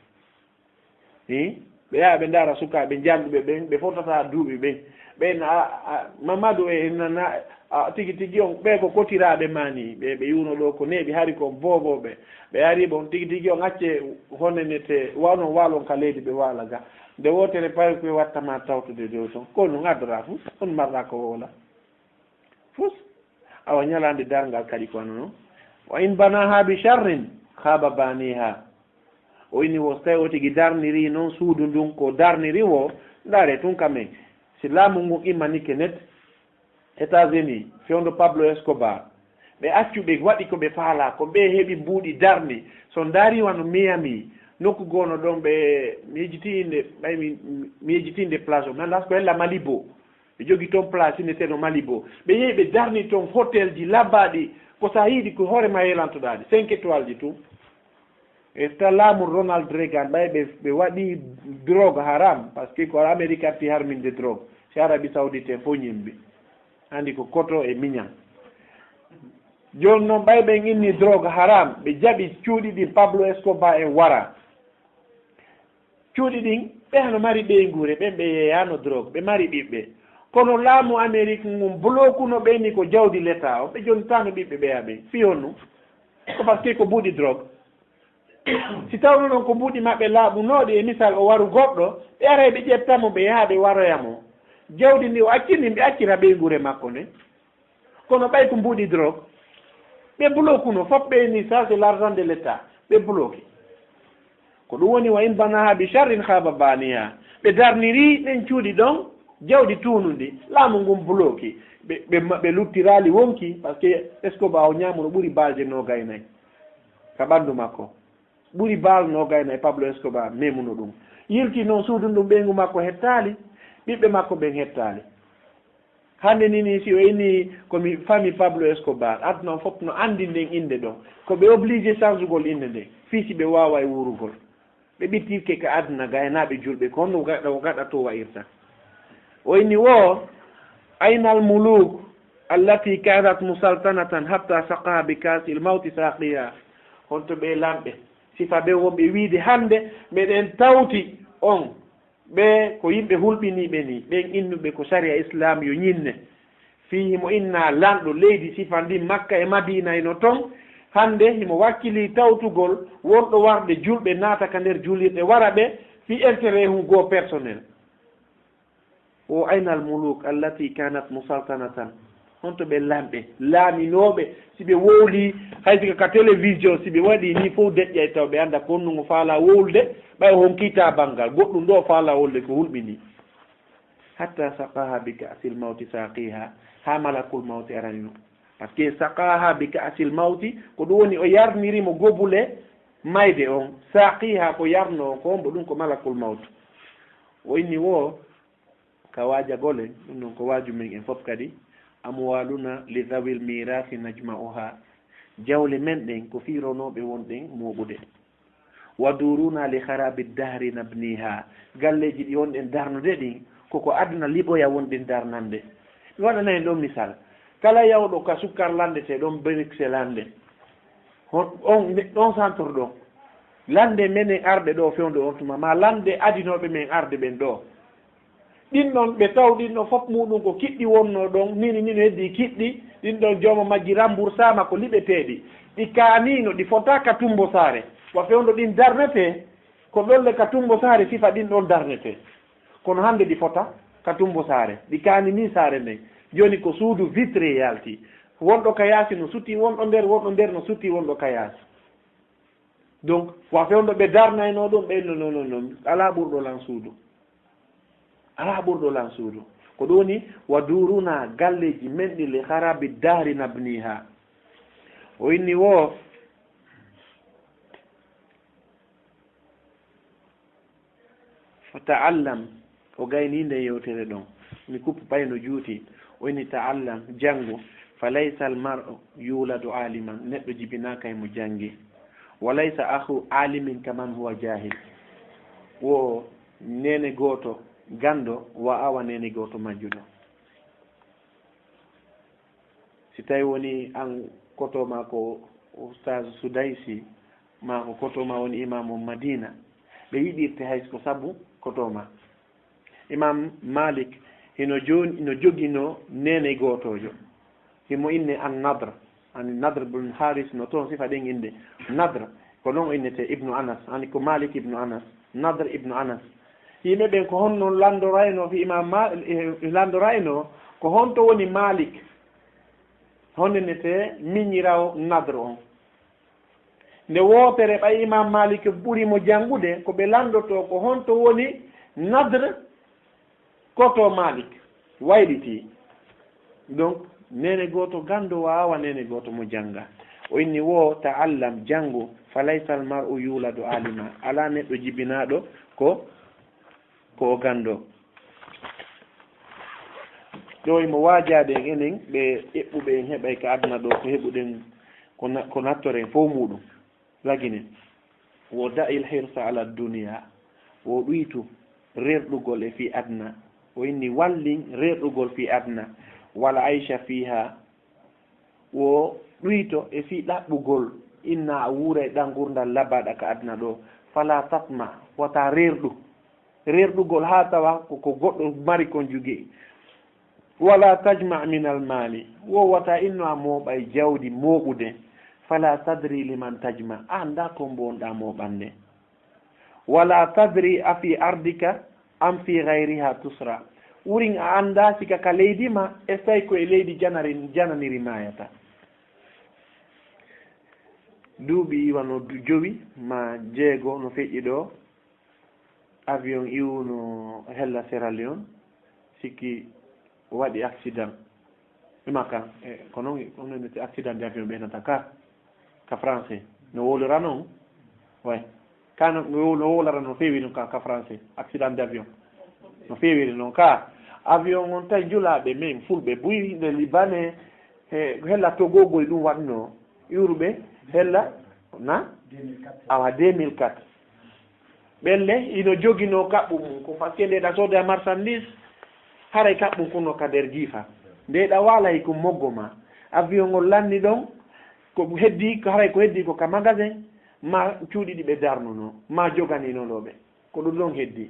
Hi? Ɓe yaha ɓe ndaara sukaaɓe jannguɓe ɓen, ɓe fotata duuɓi ɓen. Ɓen a, a, Mamadu e nana, a, tigi tigi on, ɓe ko kotiraaɓe ma ni, ɓe, ɓe yuuno ɗo ko neeɓi hari ko boobooɓe. Ɓe ari bon tigi tigi on acce honenete, wano waalon ka leydi ɓe waala ga. Nde wootere pawi koye watta ma tawtude dow ton. Ko ɗum addora fu, on marɗa ko woola. Fus, awa ñalaande darngal kadi ko wano non. Wa in banaha bi sharrin khaba baniha. O inni wo, so tawi o tigi darniri noon suudu ndun ko darniri wo, ndaare tun ka men. Si laamu ngun immanike net, États-Unis, fewndo Pablo Escobar, ɓe accu ɓe waɗi ko ɓe faalaa, ko ɓe heɓi mbuuɗi darni. So ndaari wano Miami, nokku goono ɗon ɓe, mi yejjiti innde, ɓay mi, mi yejjiti innde place o, mi anndaa so ko hella Malibu. Ɓe jogi toon place inneteeno Malibu. Ɓe yehi ɓe darni toon hotelji labbaaɗi, ko so a yiɗi ko hoore ma yelantoɗaa ɗi, cinq étoiles ji tun. E ta laamu Ronald Reagan, ɓay ɓe, ɓe waɗi drogue haram, parce que ko Amérique arti harminde drogue. Si Arabie Saoudite en fof ñembi. Anndi ko koto e miñan. Jooni noon, ɓay ɓen inni drogue haram, ɓe jaɓi cuuɗi ɗin Pablo Escobar en wara. Cuuɗi ɗin, ɓe hano mari ɓeynguure, ɓen ɓe yeeyaano drogue, ɓe mari ɓiɓɓe. Kono laamu Amérique ngun blokuno ɓe ni ko jawdi leta, on ɓe jonntaano ɓiɓɓe ɓeya ɓen. Fii honɗum? Ko parce que ko buuɗi drogue. Si tawno ɗon ko buuɗi maɓɓe laaɓunooɗi, e misal o waru goɗɗo, ɓe aray ɓe ƴetta mo, ɓe yaha ɓe waroya mo. Jawdi ndi o accini, ɓe accira ɓeynguure makko nden. Kono ɓay ko mbuuɗi drogue, ɓe blokuno fof, ɓe ni, ça c'est l'argent de l'État, ɓe bloqué. Ko ɗum woni wa in banaha bi sharrin khaba baniha. Ɓe darniri ɗen cuuɗi ɗon, jawdi tuunundi, laamu ngun bloqué. Ɓe, ɓe, ɓe luttiraali wonki, parce que Escobar o ñaamuno ɓuri balje noogay nayi ka ɓanndu makko. Ɓuri bal noogay nayi Pablo Escobar memuno ɗum. Yilti noon suudu ndun, ɓeyngu makko hettaali, ɓiɓɓe makko ɓen hettaali. Hannde ni, ni si o inni ko mi fami Pablo Escobar, aduna on fof no anndi nden innde ɗon. Ko ɓe obligé changugol innde nden, fii si ɓe waaway wuurugol. Ɓe ɓittirke ka aduna, gaynaaɓe julɓe, ko honno gaɗa, o gaɗa to wa'irta. O inni wo, "Aynal muluk allati kanat musaltanatan hatta saqaha bi kasil mawti saqiha." Honto ɓe lamɓe, sifa ɓe wonɓe wiide hannde, meɗen tawti on. Ɓe ko yimɓe hulɓiniiɓe ni, ɓen innuɓe ko sariya Islam yo ñinne. Fii himo inna lanɗo leydi sifa ndin Makka e Madiina eno ton. Hannde himo wakkili tawtugol wonɗo warde julɓe naata ka nder julirɗe wara ɓe fii intérêt hun goo personnel. O aynal muluk allati kanat musaltanatan. Honto ɓe lamɓe, laaminooɓe, si ɓe wowli, hay sika ka télévision, si ɓe waɗi ni fof deƴƴay taw ɓe annda ko honno ngo faala wowlude, ɓay o honkita banngal, goɗɗum ɗo faala wowlude ko hulɓini. Hatta saqaha bi ka'sil mawti saqiha, ha malakul mawti arani no. Parce que saqaha bi ka'sil mawti, ko ɗum woni o yarniri mo gobule mayde on, saqiha ko yarno on ko on, bo ɗum ko malakul mawti. O inni wo, ka waajagol en, ɗum noon ko waaju men en fof kadi, amwaluna li dhawil mirasi najma'uha, jawle men ɗen ko fii ronooɓe wonɗen mooɓude. Wa duruna li kharabi dahri nabniha, galleeji ɗi wonɗen darnude ɗin, koko aduna liɓoya wonɗen darnande. Mi waɗana en ɗon misal, kala yawɗo ka sukkar landete ɗon Bruxelles hannde, hon, on, ɗon centre ɗon, lande menen arɓe ɗo fewndo on tuma, ma lande adinooɓe men arde ɓen ɗo. Ɗin ɗon ɓe taw ɗin ɗon fof muɗum ko kiɗɗi wonno ɗon, nini nino heddi kiɗɗi, ɗin ɗon jooma majji remboursaama ko liɓeteeɗi. Ɗi kaanino, ɗi fota ka tumbo saare. Wa fewndo ɗin darnete, ko ɗolle ka tumbo saare sifa ɗin ɗon darnete. Kono hannde ɗi fota ka tumbo saare. Ɗi kaanini saare nden. Jooni ko suudu vitre yalti. Wonɗo ka yaasi no suti wonɗo nder, wonɗo nder no suti wonɗo ka yaasi. Donc, wa fewndo ɓe darnayno ɗum, ɓe no, no, no, no, alaa ɓurɗo lan suudu. Alaa ɓurɗo lan suudu. Ko ɗum woni, wa duruna, galleeji men ɗi, li kharabi dahri nabniha. O inni wo, fa ta'allam, o gayni nde yewtere ɗon. Mi kuppu pay no juuti. O inni ta'allam, janngu, Fa laysa al mar'u yuladu aliman, neɗɗo jibinaaka e mo janngi. Wa laysa akhu alimin kaman huwa jahil. Wo neene gooto ganndo, wa awa neene gooto majjuɗo. Si tawi woni an koto ma ko Ustaz Sudaisi, ma ko koto ma woni imamu Madina, ɓe yiɗirte hay ko sabu koto ma. Imam Malik hino jooni, hino joginoo neene gootoojo. Himo inne an Nadr. Ani Nadr bin Haris no toon sifa ɗen innde. Nadr, ko noon o innete Ibnu Anas. Ani ko Malik Ibnu Anas. Nadr Ibnu Anas. Yimɓe ɓen ko honno lanndorayno fi Imam Ma-, eh, lanndorayno ko honto woni Malik? Honno innete miñiraawo Nadr on? Nde wootere ɓay Imam Malik ɓuri mo janngude, ko ɓe lanndotoo ko honto woni Nadr koto Malik. Waylitii. Donc, neene gooto ganndo waawa neene gooto mo jannga. O inni wo ta'allam, janngu, fa laysa al mar'u yuladu alima. Alaa neɗɗo jibinaaɗo ko, ko o ganndo. Ɗo imo waajaade en enen ɓe eɓɓuɓe en heɓay ka aduna ɗo ko heɓuɗen, ko na-, ko nattoren fow muuɗum. Lagine, wo da'il hirsa ala dunya, wo ɗuytu rerɗugol e fii aduna, o inni wallin rerɗugol fii aduna, wala aisha fiha, wo ɗuyto e fii ɗaɓɓugol, inna a wuura e ɗan ngurndan labaɗa ka aduna ɗo, fala tatma, wata rerɗu, rerɗugol haa tawa ko, ko goɗɗo mari kon jogii. Wala tajma min al mali, wo wata inno a mooɓay jawdi mooɓude. Fala tadri liman tajma, a annda ko mbo wonɗa mooɓande. Wala tadri a fi ardika am fi gayriha tusra, wurin a annda sika ka leydi ma e say ko e leydi janari, jananiri mayata. Duuɓi iwano du-, jowi ma jeego no feƴƴi ɗo, avion iwuno hella Sierra Leone, sikki waɗi accident. Ima kan, e, ko non, ko non accident de avion ɓe nata ka, ka français. No wolora non? Ouais. Ka no, no, no wolora no fewi non ka, ka français, accident d'avion. No fewiri non ka. Avion on tawi njulaaɓe men fulɓe buy nde Libanais, he, hella Togo goy ɗum waɗno. Iwruɓe hella na? Awa deux mille quatre. Ɓelle ino joginoo kaɓɓu mum, ko parce que nde ɗa sooda marchandise, haray kaɓɓu kuno ka nder jiifa. Nde ɗa waalay ko moggo ma. Avion ngol lanni ɗon, ko heddi, ko haray ko heddi ko ka magasin, ma cuuɗi ɗi ɓe darnuno, ma joganino ɗo ɓe. Ko ɗum ɗon heddi.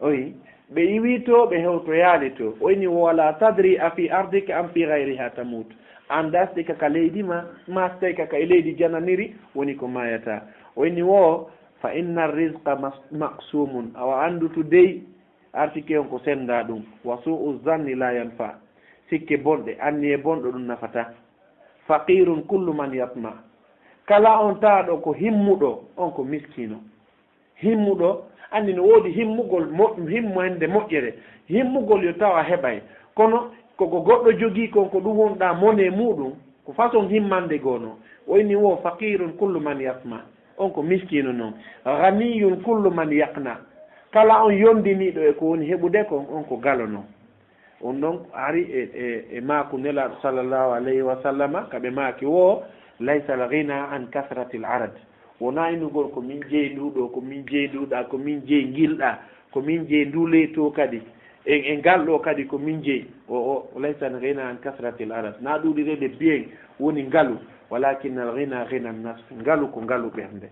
Oyi, ɓe iwi to, ɓe hewtoyaali to. O inni, "Wala tadri a fi ardika am fi gayriha tamut." Annda si ka, ka leydi ma, ma si tawi ka, ka e leydi jananiri, woni ko mayata. O inni wo, "Fa inna rizqa mas-, maqsumun." Awa anndu to dey, artike on ko senda ɗum. "Wa su'u zanni la yanfa." Sikke bonɗe, anniye bonɗo ɗum nafata. "Faqirun kullu man yatma." Kala on taaɗo ko himmuɗo, on ko miskino. Himmuɗo, anndi no woodi himmugol mo-, himmo hende moƴƴere. Himmugol yo tawa heɓay. Kono ko ko goɗɗo jogii kon, ko ɗum wonɗa mone muuɗum, ko façon himmande goono. O inni wo, "Faqirun kullu man yatma." On ko miskino non. "Ghaniyun kullu man yaqna." Kala on yondiniiɗo e ko woni heɓude kon, on ko galo non. On ɗon ari e, e, e maaku Nelaaɗo sallallahu alayhi wa sallama, ka ɓe maaki wo, "Laysa al ghina an kasrati al arad." Wonaa innugol ko min jeyi ndu ɗo, ko min jeyi ndu ɗa, ko min jeyi ngil ɗa, ko min jeyi ndu ley to kadi. E, e ngal ɗo kadi ko min jeyi. O, o, "Laysa al ghina an kasrati al arad." Na ɗuuɗi rede biyen woni ngalu, "Walakin al ghina ghina an nafs." Ngalu ko ngalu ɓernde.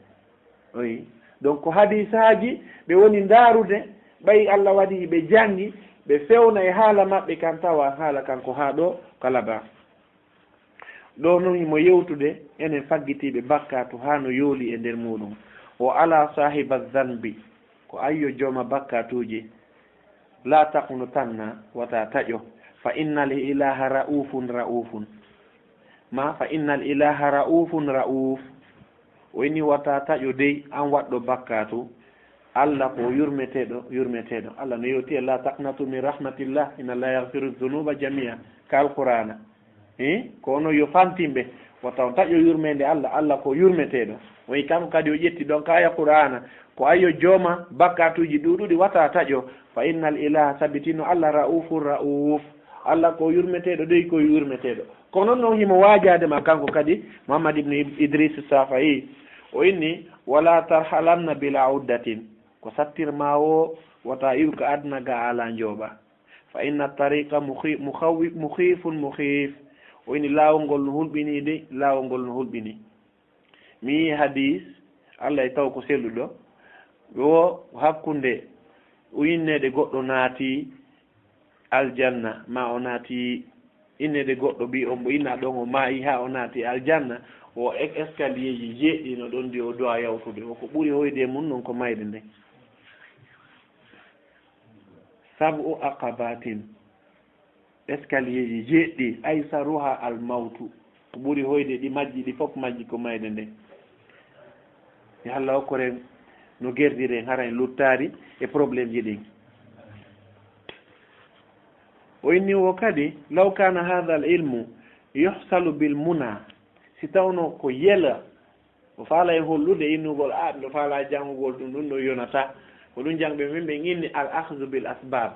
Oyi. Donc, ko hadisaaji ɓe woni ndaarude, ɓay Allah waɗi ɓe janngi, ɓe fewna e haala maɓɓe kan, tawa haala kan ko haa ɗo kala ba. Ɗo non himo yewtude enen faggitiiɓe bakkaatu haa no yooli e nder muuɗum. "O ala saahiba zanbi," ko ayyo jooma bakkaatuuji. "La taqnutanna," wata taƴo. "Fa innal ilaha ra'ufun ra'ufun." Ma, "Fa innal ilaha ra'ufun ra'uf." O inni, "Wata taƴo dey, an waɗɗo bakkaatu. Allah ko yurmeteeɗo, yurmeteeɗo." Allah no yewti e, "La taqnatu min rahmatillah, inna Allah yaghfiru dhunuba jami'a." Ka Alqur'aana. Hi? Ko onon yo fantimɓe, wata on taƴo yurmeende Allah, Allah ko yurmeteeɗo. O yi kanko kadi o ƴetti ɗon ka aya Qur'aana, ko ayyo jooma bakkaatuuji ɗuuɗuɗi wata taƴo, fa innal ilaha, sabi tino Allah ra'ufun ra'uf, Allah ko yurmeteeɗo dey, ko yurmeteeɗo. Kono noon himo waajaade ma kanko kadi, Muhammad ibn Ib-, Idris Safayi, o inni: "Wala tarhalanna bila uddatin." Ko sattir ma o, wota iw ka aduna ga ala njooɓa. "Fa inna tariqa mukhi-, mukhawi-, mukhifun mukhif." O inni laawol ngol no hulɓinii de, laawol ngol no hulɓinii. Mi yii hadis, Allah e taw ko selluɗo, wo hakkunde o inneede goɗɗo naati aljanna, ma o naati inneede goɗɗo, mbi on mbo inna ɗon o maayi haa o naati aljanna, o e-, escalier ji jeeɗiɗi no ɗon ndi o dowa yawtude. O ko ɓuri hoyde e mum non ko mayde nden. Sab'u aqabatin. Escalier ji jeeɗiɗi, aysaruha al mawtu. Ko ɓuri hoyde ɗi majji, ɗi fof majji ko mayde nde. Yo Allah okkoren no gerdiren, hara en luttaali e problème ji ɗin. O inni wo kadi, "Law kana hadha al ilmu yuhsalu bil muna." Si tawno ko yela, o faala e hollude innugol, a, miɗo faala janngugol ɗum, ɗum ɗo yonata. Ko ɗum jangɓe min ɓen inni al akhzu bil asbab.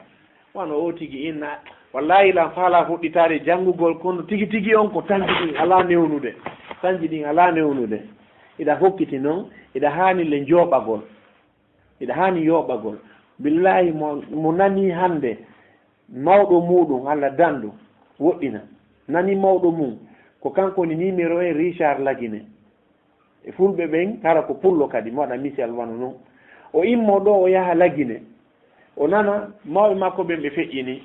Wano o tigi inna, "Wallahi, lan faala fuɗɗitaade janngugol, kono tigi tigi on ko tanji ɗin alaa newnude. Tanji ɗin alaa newnude." Iɗa hokkiti non, iɗa haani le njooɓagol. Iɗa haani yooɓagol. Billahi, mo, mo nani hannde mawɗo muɗum, Allah dandu, woɗɗina. Nani mawɗo mum, ko kanko woni numéro un, Richard Lagine. E fulɓe ɓen, hara ko pullo kadi, mi waɗa misal wano non. O immo ɗo, o yaha Lagine. O nana mawɓe makko ɓen ɓe feƴƴini.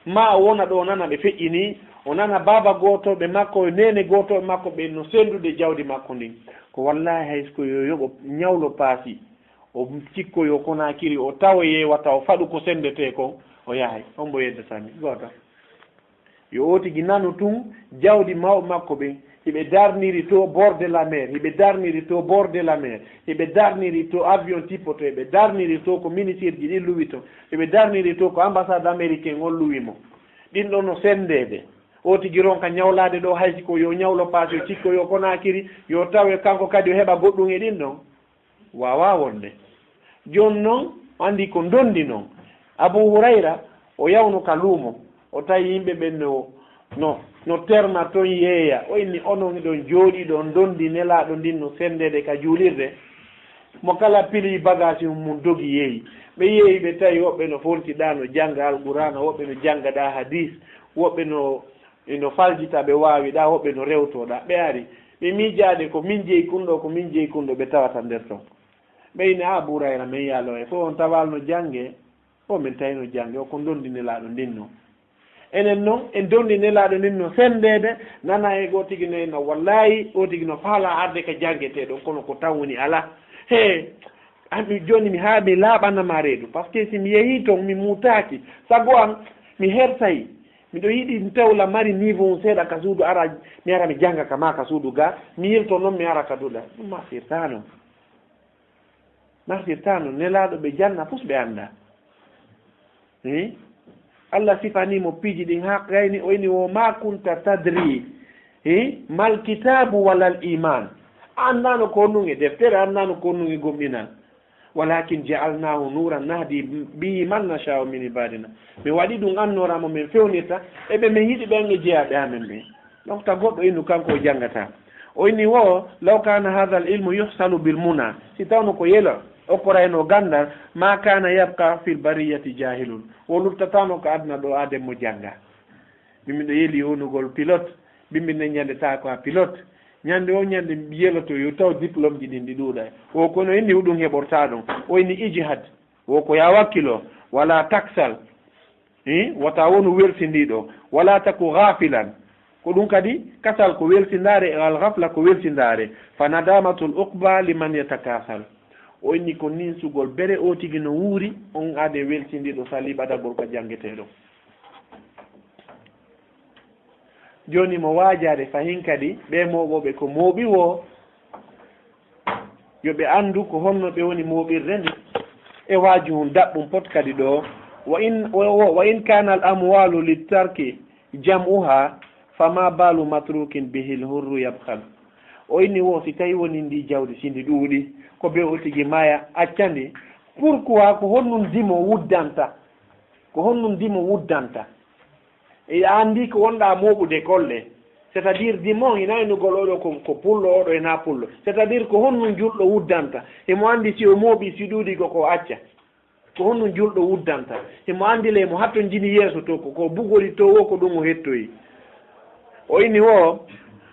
Ma o wona ɗo, o nana ɓe feƴƴini. O nana baaba gooto ɓe makko, e neene gooto ɓe makko, ɓe no sendude jawdi makko ndin. Ko wallahi hay so ko yo yoɓo ñawlo paasi, o cikkoyo Konaakiri, o tawoyee wata o faɗu ko sendetee kon, o yahay. On mbo yeddatami. Gooto. Yo o tigi nanu tun jawdi mawɓe makko ɓen, hiɓe darniri to bord de la mer, hiɓe darniri to bord de la mer, hiɓe darniri to avion tippoto, hiɓe darniri to ko ministre ji ɗin luwi ton, hiɓe darniri to ko ambassade américain on luwi mo. Ɗin ɗon no sendeede. O tigi ronka ñawlaade ɗo, hay si ko yo ñawlo paas, yo cikkoyo Konaakiri, yo tawe kanko kadi o heɓa goɗɗum e ɗin ɗon. Waawaa wonde. Jooni non, o anndi ko ndondi non. Abu Hurayra, o yawno ka luumo, o tawi yimɓe ɓen no, no, no terma ton yeeya. O inni, "Onon hiɗon jooɗii ɗo, ndondi Nelaaɗo ndin no sendeede ka juulirde." Mo kala pili bagage mum, dogi yeeyi. Ɓe yeeyi, ɓe tawi woɓɓe no fonti ɗa, no jannga Alqur'aana, woɓɓe no jannga ɗa hadis, woɓɓe no, no faljita, ɓe waawi ɗa, woɓɓe no rewto ɗa. Ɓe ari, ɓe miijaade ko min jeyi kun ɗo, ko min jeyi kun ɗo, ɓe tawata nder ton. Ɓe inni, "A, Abu Hurayra, men yaalo e fof on tawal no jannge?" O, "Men tawi no jannge." O, "Ko ndondi Nelaaɗo ndin non." Enen non, en ndondi Nelaaɗo ndin no sendeede, nana e goo tigi no inna, "Wallahi, o tigi no faala arde ka janngetee ɗon, kono ko tan woni alaa." He, an mi jooni mi haa mi laaɓana ma reedu, parce que si mi yehii ton, mi muutaaki, sago an, mi hersay. Miɗo yiɗi mi tawla mari niveau seeɗa ka suudu, ara, mi ara mi jannga ka ma ka suudu ga, mi yilto non, mi ara ka duɗa. Ɗum ma firtaano. Martirtaano Nelaaɗo ɓe janna, pus ɓe annda. Hi? Allah sifanii mo piiji ɗin haa gayni, o inni, "Wa ma kunta tadri, hi, mal kitaabu walal iman." A anndaano ko honɗum e deftere, a anndaano ko honɗum e gomɗinal. "Walakin ja'alnahu nuran nahdi bihi man nasha'u min ibadina." Mi waɗi ɗum annoora mo min fewnirta e ɓe min yiɗi ɓen e jeyaaɓe amen ɓen. Donc, ta goɗɗo innu kanko o janngata. O inni wo, "Law kana hadha al ilmu yuhsalu bil muna." Si tawno ko yelo, okkorayno gandal, "Ma kana yabqa fil bariyati jahilun." Wo luttataano ko aduna ɗo aden mo jannga. Min miɗo yeli wonugol pilote, min min ñande ta ko a pilote. Ñande o ñande yeloto yo taw diplôme ji ɗin ɗi ɗuuɗa. O kono inni huɗum heɓorta ɗon. O inni ijhad. Wo ko ya wakkilo, wala taksal. Hi? Wata wonu welsindiiɗo. Wala taku ghafilan. Ko ɗum kadi, kasal ko welsindaare, e al ghafla ko welsindaare. Fa nadamatul uqba liman yatakasal. O inni ko ninsugol bere o tigi no wuuri, on aade welsindiiɗo sali ɓadagol ka janngeteeɗo. Jooni mo waajaade fahin kadi, ɓe mooɓooɓe ko mooɓi woo, yo ɓe anndu ko honno ɓe woni mooɓirde nde. E waaju hun daɓɓum pot kadi ɗo, "Wa in, wa, wa, wa in kana al amwalu li tarki jam'uha, fama balu matrukin bihil hurru yabkhal." O inni wo, si tawi woni ndi jawdi, si ndi ɗuuɗi, ko be o tigi maya, acca ndi. Pourquoi? Ko honɗum dimo wuddanta? Ko honɗum dimo wuddanta? E a anndi ko wonɗaa mooɓude golle, c'est-à-dire dimon ina aynugol oɗo ko, ko pullo, oɗo ina pullo. C'est-à-dire ko honno julɗo wuddanta? Himo anndi si o mooɓi, si ɗuuɗi ko ko acca. Ko honno julɗo wuddanta? Himo anndi le mo hatto jini yeeso to ko, ko bugori to wo ko ɗum o hettoyi. O inni wo,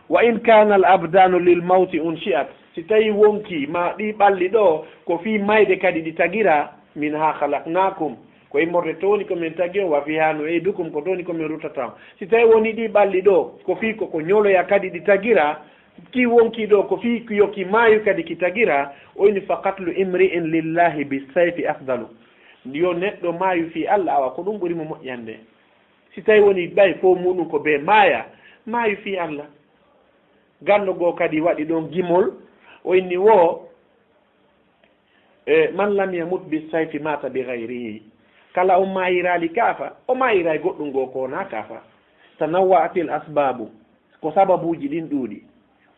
"Wa in kana al abdanu lil mawti unshi'at." Si tawi wonki ma ɗi ɓalli ɗo, ko fii mayde kadi ɗi tagira, "min ha khalaqnakum." Ko immorde to woni ko min tagi on, "wa fiha nu'idukum," ko to woni ko min ruttata on. Si tawi woni ɗi ɓalli ɗo, ko fii ko, ko ñoloya kadi ɗi tagira, ki wonki ɗo, ko fii ko yo ki maayu kadi ki tagira, o ini, "Fa qatlu imri'in lillahi bisayfi afdalu." Yo neɗɗo maayu fii Allah, awa ko ɗum ɓuri mo moƴƴande. Si tawi woni ɓay fof muɗum ko be maaya, maayu fii Allah. Ganndo goo kadi waɗi ɗon gimol, o inni wo, e, "Man lam yamut bi sayfi mata bi gayrihi." Kala on maayiraali kaafa, o maayiray goɗɗum goo ko wonaa kaafa. Tanawwa'atil asbaabu, ko sababuuji ɗin ɗuuɗi.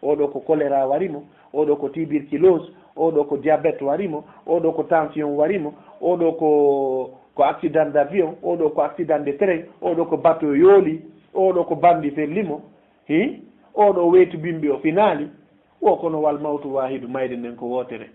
Oɗo ko choléra wari mo, oɗo ko tuberculose, oɗo ko diabète wari mo, oɗo ko tension wari mo, oɗo ko, ko accident d'avion, oɗo ko accident de train, oɗo ko bateau yooli, oɗo ko bandi felli mo. Hi, oɗo weetu bimbi o finaali. Wo kono wal mawtu waahidu, mayde nden ko wootere.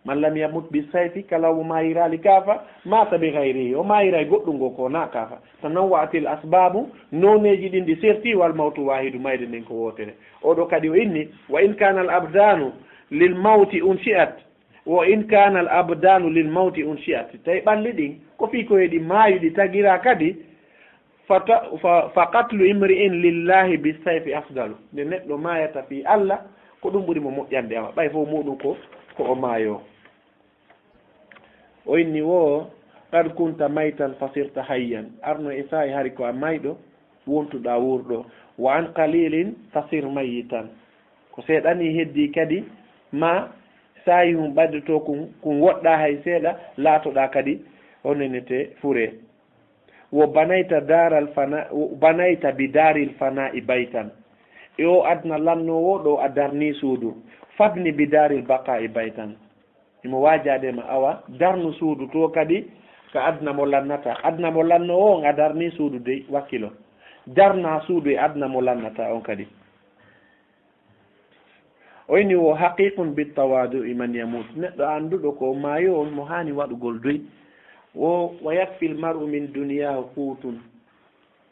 "Man lam yamut bi sayfi," kala mo maayiraali kaafa, "mata bi gayrihi," o maayiray goɗɗum goo ko wonaa kaafa. "Tanawwa'atil asbaabu," nooneeji ɗin ɗi serti, "wal mawtu waahidu," mayde nden ko wootere. Oɗo kadi o inni, "Wa in kana al abdanu lil mawti unshi'at, wa in kana al abdanu lil mawti unshi'at." Tawi ɓalli ɗin, ko fii ko heɗi maayu ɗi tagira kadi, Fa ta-, fa, fa qatlu imri'in lillahi bisayfi afdalu. Nde neɗɗo maayata fii Allah, ko ɗum ɓuri mo moƴƴande, awa ɓay fof muɗum ko, ko o maayo. O inni wo, "Qad kunta maytan fasirta hayyan." Arno e saa'i hari ko a mayɗo, wontuɗaa wuurɗo. "Wa an qalilin fasir mayyitan." Ko seeɗani heddi kadi ma saa'i hum ɓaddoto kun, kun woɗɗaa hay seeɗa, laatoɗaa kadi o nenete fure. Wo banayta daaral fana, wo banayta bi daaril fana'i baytan. E o adna lannoowo ɗo a darni suudu. Fabni bi daaril baqa'i baytan. Imo waajaade ma awa darnu suudu to kadi ka adna mo lannata. Adna mo lannoowo on a darni suudu dey wakkilo. Darna suudu e adna mo lannata on kadi. O ini wo haqiqun bit tawadu iman yamut. Neɗɗo annduɗo ko maayo on mo haani waɗugol doy. Wo wa yakfil mar'u min duniyahu qutun.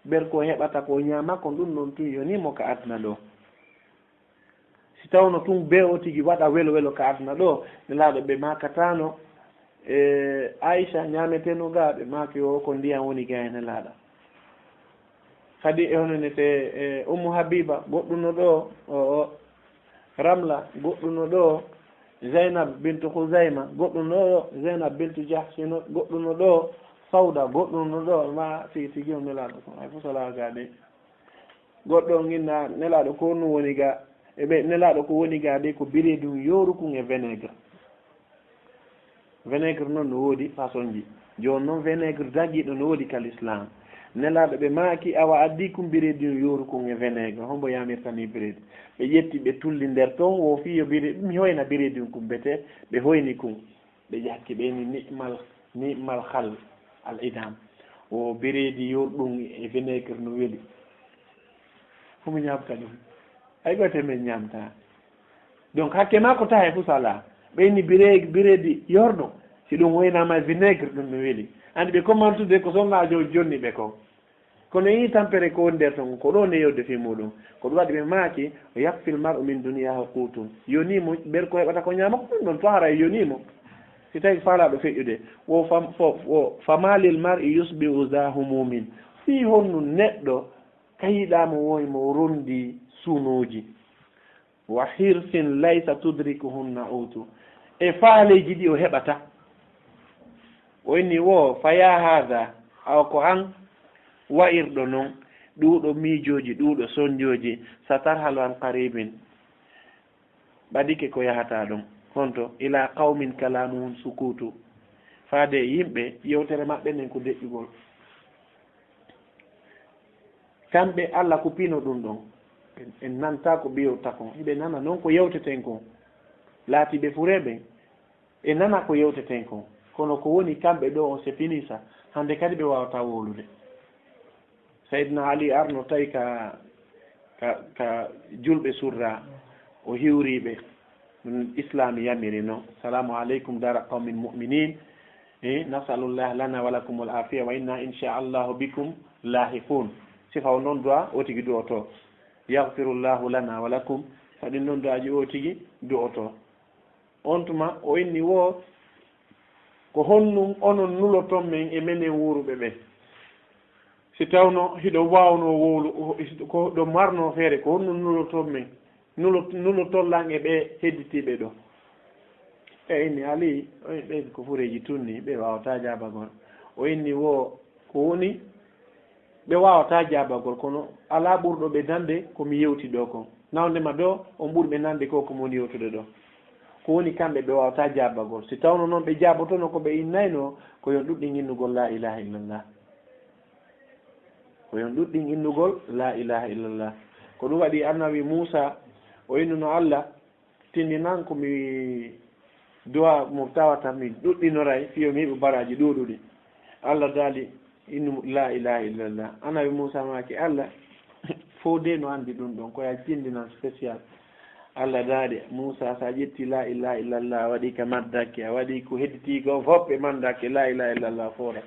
Ɓer ko heɓata ko ñaama kon ɗum non tun yoni mo ka adna ɗo. Si tawno tun be o tigi waɗa welo welo ka adna ɗo, nelaaɗo ɓe maakataano, e, Aisha ñaameteno ga, ɓe maaki o ko ndiyan woni ga e nelaaɗo. Kadi e hono ne te, e, Ummu Habiba, goɗɗuno ɗo, o, o, Ramla, goɗɗuno ɗo, Zainab bintu Khuzaima, goɗɗuno ɗo, Zainab bintu Jahsh, no, goɗɗuno ɗo, Sauda, goɗɗuno ɗo, ma tigi tigi on nelaaɗo ko, hay fof salaa ga de. Goɗɗo on inna nelaaɗo ko honno woni ga, e ɓe nelaaɗo ko woni ga de ko biredun yoorukun e vinaigre. Vinaigre noon no woodi façon ji. Jooni noon vinaigre dagiiɗo no woodi ka l'islam. Nelaaɗo ɓe maaki awa addi kun biredi on yooru kun e vinaigre. Hombo yaamirta ni biredi? Ɓe ƴetti ɓe tulli nder toon wo fii yo bire-, mi hoyna biredi on kun bete. Ɓe hoyni kun. Ɓe ƴakki ɓe ni ni'mal, ni'mal khal al idam. O biredi yorɗum e vinaigre no weli. Homo ñaamta ɗum? Hay gooto e men ñaamta. Donc, hakke maa ko taha e fusala. Ɓe inni bire-, biredi yorɗo, si ɗum hoynaama e vinaigre, ɗum no weli. Andi ɓe commentude ko sonnaajo jonni ɓe ko. Kono yi tampere ko woni nder ton, ko ɗo nde yewde fii muɗum. Ko ɗum waɗi ɓe maaki, "O yakfil mar'u min duniyahu qutun." Yoni mo, ɓer ko heɓata ko ñaama, ko ɗum ɗon to haray yoni mo. Si tawi faalaaɗo feƴƴude, wo fam-, fo-, wo famalil mar'i yusbihu za humumin. Fii honno neɗɗo ka yiɗaa mo woy mo rondi sunuuji. Wa hirsin laysa tudrikuhunna utu. E faaleeji ɗi o heɓata. O inni wo, "Fa ya haada, awa ko an wa'irɗo non, ɗuuɗo miijooji, ɗuuɗo sonjooji, sa tarhalu an qaribin." Ɓadike ko yahata ɗon. Honto? "Ila qawmin kalamuhum sukutu." Faade e yimɓe, yewtere maɓɓe nden ko deƴƴugol. Kamɓe Alla ko pino ɗum ɗon. En, en nanta ko ɓe yewta kon. Hiɓe nana non ko yewteten kon. Laati ɓe fureeɓe. E nana ko yewteten kon. Kono ko woni kamɓe ɗo on se pinisa. Hande kadi ɓe wawata wowlude. Sayyidina Ali arno tawi ka, ka, ka julɓe surra, o hiwri ɓe. Ɗum Islaam yamiri no, "Salaamu aleykum dara qawmin mu'minin, eh, nasalullah lana wa lakum al afiya wa inna insha Allahu bikum lahiqun." Sifa o non du'a o tigi du'oto, "Yaghfirullahu lana wa lakum." Saɗi non du'aji o tigi du'oto. On tuma o inni wo, "Ko honɗum onon nuloton men e menen wuuruɓe ɓen? Si tawno hiɗo waawno wowlu, ko ɗo marno feere, ko honɗum nuloton men? Nulo-, nuloton lan e ɓe hedditiiɓe ɗo?" E inni Ali, o inni ɓen ko fureeji tunni, ɓe waawata jaabagol. O inni wo, ko woni, ɓe waawataa jaabagol, kono alaa ɓurɗo ɓe nande ko mi yewti ɗo kon. Nawndema ɗo, on ɓuri ɓe nande ko ko mon yewtude ɗo. Ko woni kamɓe ɓe waawataa jaabagol. Si tawno noon ɓe jaabotono ko ɓe innayno, ko yon ɗuɗɗin innugol laa ilaaha illallah. Ko yon ɗuɗɗin innugol laa ilaaha illallah. Ko ɗum waɗi annabi Muusa, o innuno Allah, tindinan ko mi du'a mo tawata mi ɗuɗɗinoray, fiyo mi heɓi baraaji ɗuuɗuɗi. Allah daali, innu laa ilaaha illallah. Annabi Muusa maaki Allah, fow de no anndi ɗum ɗon, ko ya tindinan spécial. Allah daali, Muusa, sa ƴetti laa ilaaha illallah, a waɗi ka mandake, a waɗi ko hedditii ko fof e mandake, laa ilaaha illallah foora.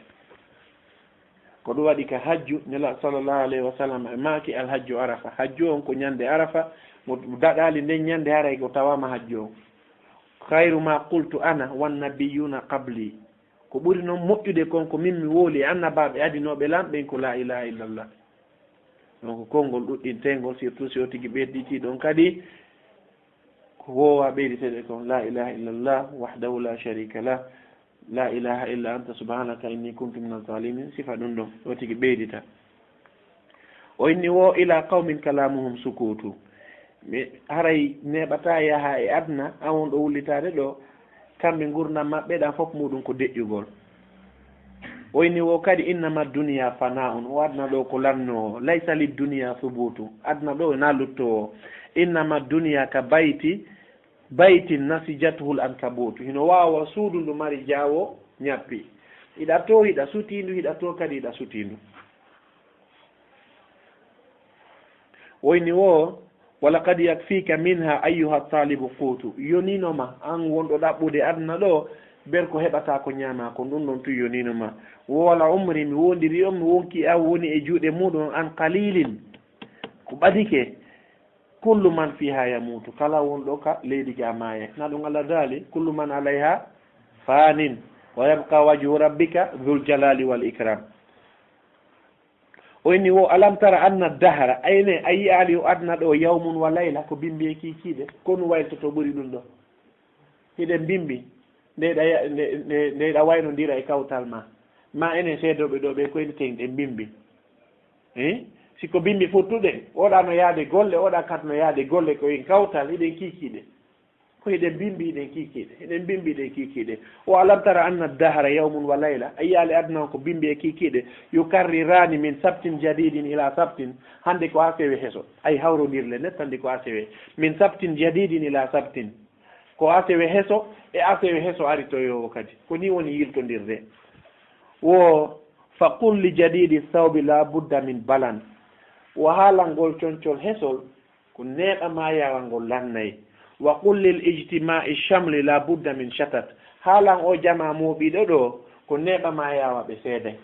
Ko ɗum waɗi ka hajju, Nela sallallahu alayhi wa sallam e maaki, "Alhajju Arafa." Hajju on ko ñande Arafa, mo daɗaali nden ñande haray ko tawaama hajju on. "Khayru ma qultu ana wan nabiyyuna qabli." Ko ɓuri noon moƴƴude kon ko min mi wooli e annabaaɓe adinooɓe lan ɓen ko laa ilaaha illallah. Donc konngol ɗuɗɗinteengol, surtout si o tigi ɓeyditii ɗon kadi, ko woowaa ɓeyditeede kon, laa ilaaha illallah wahdahu la sharika lah, laa ilaaha illa anta subhanaka inni kuntu mina zalimin, sifa ɗum ɗon, o tigi ɓeydita. O inni wo, "Ila qawmin kalamuhum sukutu." Mi haray neeɓataa yaha e aduna, an won ɗo wullitaade ɗo, kamɓe ngurndan maɓɓe ɗan fof muɗum ko deƴƴugol. O inni wo kadi, "Innama dunya fana'un." O aduna ɗo ko lanno, "Laysa lid dunya subutu." Aduna ɗo na lutto. "Innama dunya ka bayti, baytin nasijatuhul ankabutu." Hino waawa suudu ndu mari jaawo ñappi. Hiɗa to hiɗa sutiindu, hiɗa to kadi hiɗa sutiindu. O inni wo, "Walaqad yakfika minha ayyuha talibu qutu." Yonino ma, an wonɗo ɗaɓɓude aduna ɗo, ber ko heɓata ko ñaama ko, ɗum ɗon tun yonino ma. Wo, "Wala umri," mi wondiri on, mi wonki an woni e juuɗe muɗum, "an qalilin," ko ɓadike. "Kullu man fiha yamutu," kala wonɗo ka leydi ka maaya. Na ɗum Allah daali, "Kullu man alayha fanin, wa yabqa wajhu rabbika dhul jalali wal ikram." O inni wo, "Alam tara anna dahra," ayne, a yi'aali o aduna ɗo, "yawmun wa layla," ko bimbi e kiikiiɗe, ko nu wayltoto ɓuri ɗum ɗo. Hiɗen bimbi, nde ɗa ya-, nde, nde, nde ɗa waynondira e kawtal ma. Ma enen seedooɓe ɗo ɓe ko enen ten ɗen bimbi. Eh? Si ko bimbi fottuɗen, oɗa no yaade golle, oɗa kat no yaade golle, ko en kawtal, hiɗen kiikiiɗe. Ko hiɗen bimbi, hiɗen kiikiiɗe. Hiɗen bimbi, hiɗen kiikiiɗe. O alam tara anna dahra yawmun wa layla. A yi'aali aduna on ko bimbi e kiikiiɗe. Yukarrirani min sabtin jadidin ila sabtin. Hande ko asewe heso. Ay hawrondirle nettandi ko asewe. Min sabtin jadidin ila sabtin. Ko asewe heso, e asewe heso ari toyowo kadi. Ko ni woni yiltondirde. Wo, "Fa qul li jadidi sawbi la budda min balan." Wo haalangol concol hesol, ko neeɓa ma yaawa ngol lannay. "Wa qul lil ijtima'i shamli la budda min shatat." Haalan o jamaa mooɓiiɗo ɗo, ko neeɓa ma yaawa ɓe seeday.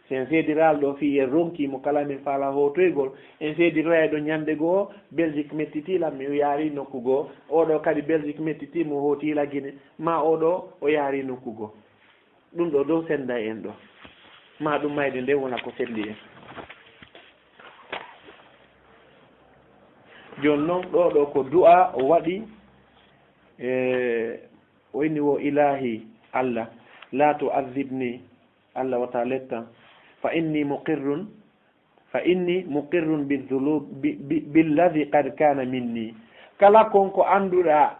Si en seediraali ɗo fii en ronkii mo kala min faala hootoygol, en seediroyay ɗo ñande goo, Belgique mettitii lan, mi yaari nokku goo, oo ɗoo kadi Belgique mettitii mo, hootii la Guinée, maa oo ɗoo o yaari nokku goo. Ɗum ɗoo dow sennday en ɗoo. Maa ɗum mayde nde wona ko senndi en. Jooni non ɗoo ɗoo ko du'a o waɗi, e, o inni wo, "Ilaahi, Allah, laa tu'azzibni." Allah wata lettan. "Fa inni muqirrun, fa inni muqirrun bidhunub, bi, bi, billadhi qad kana minni." Kala kon ko annduɗaa,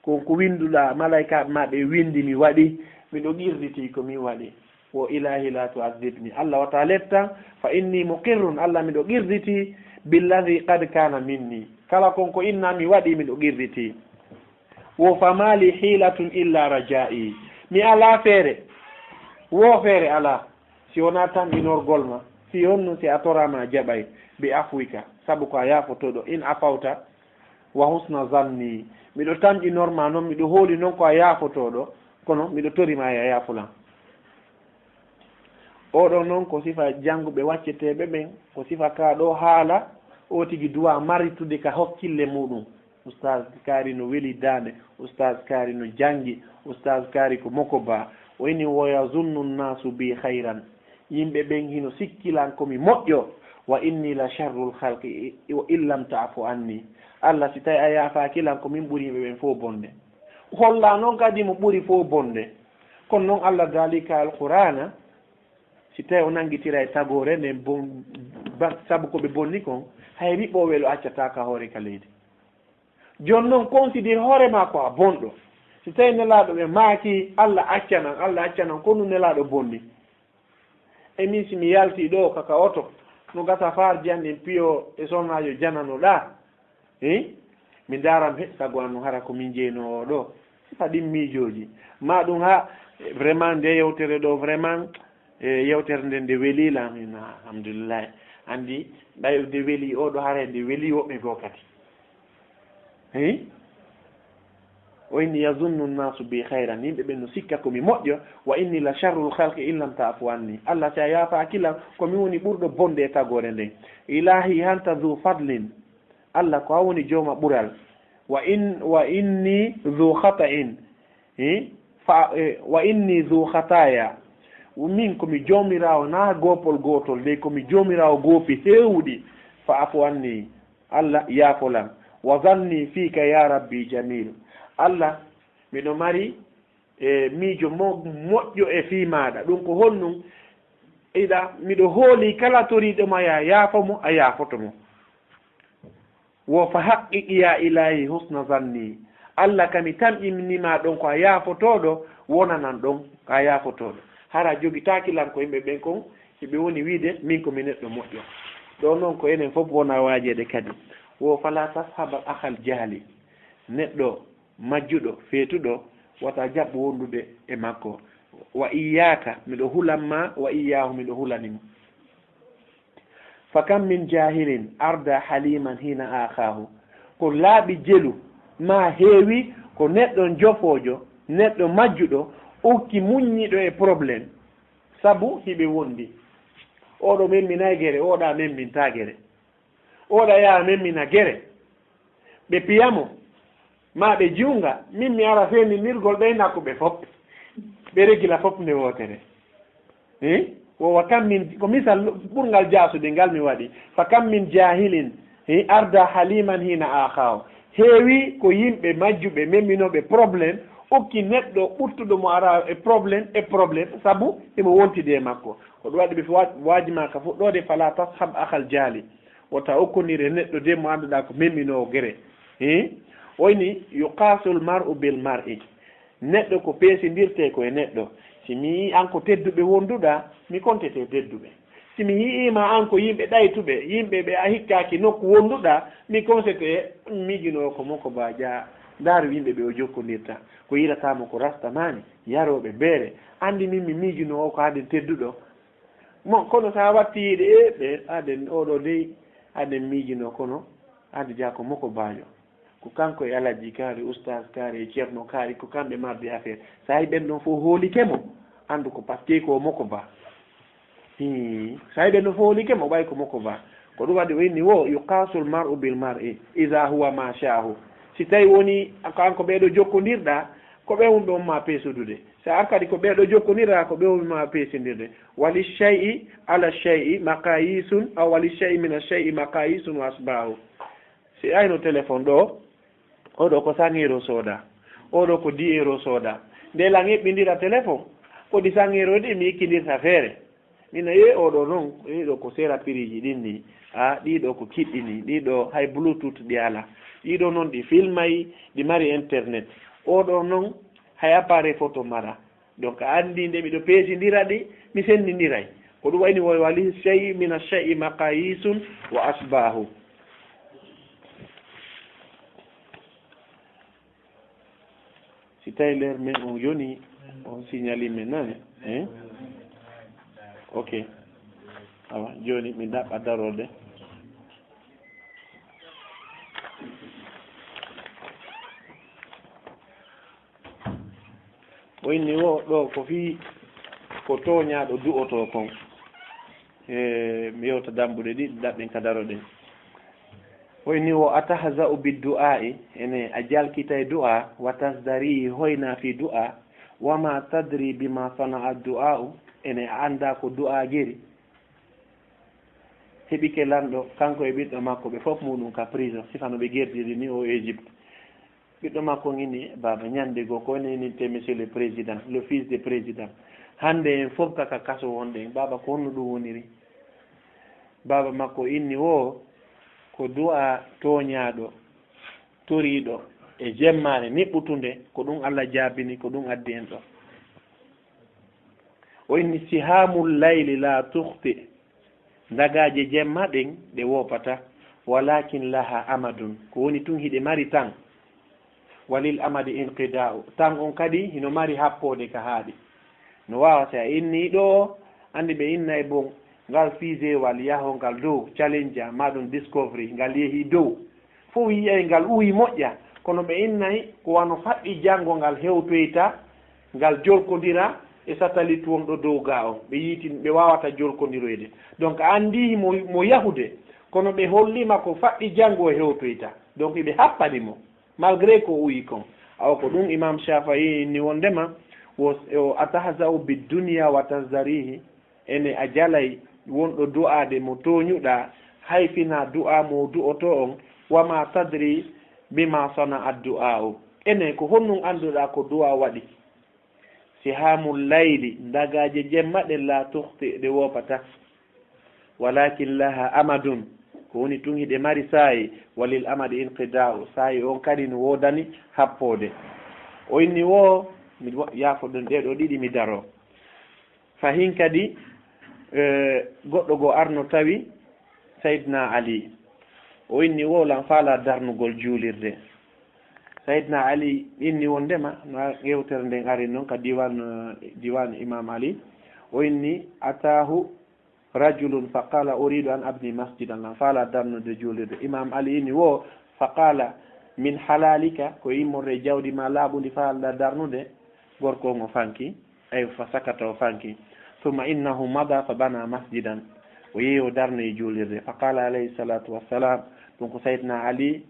kon ko winnduɗaa, malaykaaɓe ma ɓe winndi mi waɗi, miɗo qirritii ko min waɗi. Wo, "Ilaahi la tu'adhibni." Allah wata lettan. "Fa inni muqirrun," Allah miɗo qirritii, "billadhi qad kana minni." Kala kon ko innaa mi waɗi, miɗo qirritii. Wo, "Fama li hilatun illa raja'i." Mi alaa feere. Wo feere alaa. Si wonaa tamƴinorgol ma. Si honno si a toraama a jaɓay, bi afwika, sabu ko a yaafotooɗo, in afawta, wa husna zanni, miɗo tamƴinorma noon, miɗo hooli noon ko a yaafotooɗo, kono miɗo torima a yaafulan. Oɗo noon ko sifa jannguɓe wacceteeɓe ɓen, ko sifa ka ɗo haala, o tigi duwa maritude ka hokkille muɗum. Ustaz Kaari no weli daande, Ustaz Kaari no janngi, Ustaz Kaari ko moko ba. O inni, "Wa yazunnu nnaasu bi khayran." Yimɓe ɓen hino sikki lan ko mi moƴƴo. "Wa inni la sharrul khalqi i-, wa in lam ta'fu anni." Allah, si tawi a yaafaaki lan, ko min ɓuri yimɓe ɓen fof bonde. Holla noon kadi mo ɓuri fof bonde. Kono noon Allah daali ka Alqur'aana, si tawi o nanngitira e tagoore nden bon-, ba-, sabu ko ɓe bonni kon, hay riɓo welo accataa ka hoore ka leydi. Jooni noon, considère hoore maa ko a bonɗo. Si tawi Nelaaɗo ɓe maaki, "Allah accanan, Allah accanan," ko ɗum Nelaaɗo bonni. E min, si mi yalti ɗo, kaka oto, no gasa faar jan ɗin piyo e sonnaajo janano ɗa. Hi? Mi ndaaran, he, sago an no hara ko min jeynoo o ɗo. Sifa ɗin miijooji. Ma ɗum ha, vraiment, nde yewtere ɗo, vraiment, e yewtere nde, nde weli lan, min, alhamdulillah. Anndi, ɓay nde weli o ɗo, hara nde weli woɓɓe goo kadi. Hi? O inni, "Yazunnu nnaasu bi khayran." Yimɓe ɓen no sikka ko mi moƴƴo. "Wa inni la sharrul khalqi in lam ta'fu anni." Allah, si a yaafaaki lan, ko mi woni ɓurɗo bonde e tagoore nden. "Ilahi anta zu fadlin." Allah, ko a woni jooma ɓural. "Wa in, wa inni zu khata'in." Hi? Fa, eh, "Wa inni zu khataya." Min ko mi joomiraawo, na goopol gootol, de ko mi joomiraawo goopi heewuɗi. "Fa'fu anni." Allah, yaafo lan. "Wa zanni fika ya Rabbi jamil." Allah, miɗo mari, e, miijo mo-, moƴƴo e fii maaɗa. Ɗum ko honɗum? Iɗa, miɗo hooli kala toriiɗo ma ya yaafo mo, a yaafoto mo. Wo fa haqqiqi ya ilahi husna zanni. Allah, ka mi tamƴinima ɗon ko a yaafotooɗo, wonanan ɗon ko a yaafotooɗo. Hara jogitaaki lan ko yimɓe ɓen kon, si ɓe woni wiide, min ko mi neɗɗo moƴƴo. Ɗo noon ko enen fof wona waajeede kadi. Wo fala tashab akhal jahli. Neɗɗo majjuɗo, feetuɗo, wata jaɓ wondude e makko. Wa iyyaka, miɗo hulan ma, wa iyyahu, miɗo hulani mo. Fa kam min jahilin arda haliman hina akhahu. Ko laaɓi jelu ma heewi, ko neɗɗo jofoojo, neɗɗo majjuɗo, ukki muññiɗo e problème, sabu hiɓe wondi. Oɗo memminay gere, oɗa memminta gere. Oɗa yaha memmina gere. Ɓe piya mo, ma ɓe jiwnga, min mi ara feeninirgol ɓe nakkuɓe fop. Ɓe regila fop nde wootere. Eh? Wo wa kam min, ko misal ɓurngal jaasude ngal mi waɗi. Fa kam min jahilin, eh, arda haliman hina akhahu. Heewi ko yimɓe majjuɓe, memminooɓe problème, okki neɗɗo ɓurtuɗo mo ara e problème, e problème, sabu emo wontidi e makko. Ko ɗum waɗi ɓe wa-, waaji ma ka fuɗɗoode, fala tashab akhal jahli. Wota okkondir e neɗɗo de mo annduɗaa ko memminoowo gere. Hii? O inni, "Yuqasul mar'u bil mar'i." Neɗɗo ko peesindirtee ko e neɗɗo. Si mi yii an ko tedduɓe wonduɗaa, mi kontete e tedduɓe. Si mi yi'iima an ko yimɓe ɗaytuɓe, yimɓe ɓe a hikkaaki nokku wonduɗaa, mi kontete e miijinoowo ko moko ba jaa. Ndaaru yimɓe ɓe o jokkondirta. Ko yirata mo ko rasta maani, yarooɓe beere. Anndi min mi miijinoowo ko haden tedduɗo. Mo, kono so a watti yiide, e, ɓe, aden, oɗo dey, aden miijino, kono adi jaa ko moko baajo. Ko kanko e Alhaji Kaari, Ustaz Kaari, e Ceerno Kaari, ko kamɓe marde affaire. So hay ɓen ɗon fof hoolike mo, anndu ko parce que ko moko ba. Hii, so hay ɓen ɗon fof hoolike mo, ɓay ko moko ba. Ko ɗum waɗi o inni wo, "Yuqasul mar'u bil mar'i, iza huwa ma sha'ahu." Si tawi woni ko an ko ɓeeɗo jokkondirɗa, ko ɓe won ɓe on ma peesudude. So ar kadi ko ɓeeɗo jokkondirɗa, ko ɓe won ma peesindirde. "Wali shay'i ala shay'i maqayisun, aw wali shay'i mina shay'i maqayisun wa asbahu." Si ayno téléphone ɗo, oɗo ko cent euro sooda, oɗo ko dix euro sooda. Nde lan eɓɓindira téléphone, ko ɗi cent euro ɗi mi ikkindirta feere. Mina, e oɗo noon, ɗiɗo ko sera piriji ɗin ni. A, ɗiɗo ko kiɗɗi ni, ɗiɗo hay Bluetooth ɗi ala. Ɗiɗo noon ɗi filmay, ɗi mari internet. Oɗo noon hay appareil photo mara. Donc, a anndi nde miɗo peesindira ɗi, mi senndindiray. Ko ɗum wayni wo wali shay'i mina shay'i maqayisun wa asbahu. Si tawi leer men on yoni, on signali men nani. Eh? Ok. Awa, jooni mi ɗaɓɓa darorde. O inni wo ɗo ko fii ko tooñaaɗo du'otoo kon. E, mi yewta dambuɗe ɗiɗi, ɗaɓɓen ka daroɗen. O inni wo: "Atahza'u biddu'a'i", ene a jalkitay du'a, "wa tazdari", hoyna fii du'a, "wa ma tadri bima sana'a du'a'u", ene a anndaa ko du'a geri. Heɓike lanɗo, kanko e ɓiɗɗo makko, ɓe fof muɗum ka prison, sifa no ɓe gerdiri ni o Égypte. Ɓiɗɗo makko on inni, "Baaba, ñande goo ko enen innirte Monsieur le Président, le fils de président. Hannde en fof ka, ka kaso wonɗen. Baaba, ko honno ɗum woniri?" Baaba makko inni wo, ko du'a tooñaaɗo, toriiɗo e jemmaare niɓɓutunde, ko ɗum Allah jaabini, ko ɗum addi en ɗo. O inni, "Sihaamul layli la tukhti." Ndagaaje jemma ɗen, ɗe woopataa. "Walakin laha amadun." Ko woni tun, hiɗe mari tan. "Walil amadi inqida'u." Tan on kadi hino mari happoode ka haaɗi. No waawa si a inni ɗo, anndi ɓe innay bon ngal fusée wal yahoo ngal dow, Challenger, maa ɗum Discovery, ngal yehi dow. Fof yiyay ngal uwi moƴƴa, kono ɓe innay ko wano faɗɗi janngo ngal hewtoyta, ngal jolkondira e satellite wonɗo dow ga on. Ɓe yiiti, ɓe waawata jolkondiroyde. Donc, a anndii mo, mo yahude, kono ɓe holliima ko faɗɗi janngo o hewtoyta. Donc, iɓe happani mo, malgré ko o uwi kon. Awa ko ɗum Imam Shafi'i inni wondema, wo, o, "Atahza'u bid dunya wa tazdarihi." Ene a jalay wonɗo du'aade mo tooñuɗaa, hay finaa du'aa mo du'otoo on, "Wa ma tadri bima sana'a du'a'u." Ene ko honɗum annduɗaa ko du'aa waɗi? "Sihaamul layli", ndagaaje jemma ɗen, "la tukhti", ɗe woopataa. "Walakin laha amadun", ko woni tun hiɗe mari saa'i, "walil amadi inqida'u", saa'i on kadi no woodani happoode. O inni wo, mi wa-, yaafo ɗon ɗee ɗoo ɗiɗi mi daro. Fahin kadi, eh, goɗɗo goo arno tawi Sayyidina Ali. O inni wo, "Lan faalaa darnugol juulirde." Sayyidina Ali inni wondema, no yewtere nden ari non ka diiwaan, eh, diiwaan Imam Ali. O inni, "Ataahu rajulun faqala, uridu an abni masjidan." Lan faalaa darnude juulirde. Imam Ali inni wo, faqala, "Min halalika?" Ko immorde e jawdi ma laaɓundi faalɗaa darnude? Gorko on o fanki, ay, fa sakata, o fanki. "Thumma innahu mada fa bana masjidan." O yehi o darnoyi juulirde. Fa qala alayhi salatu wassalam, ɗum ko Sayyidina Ali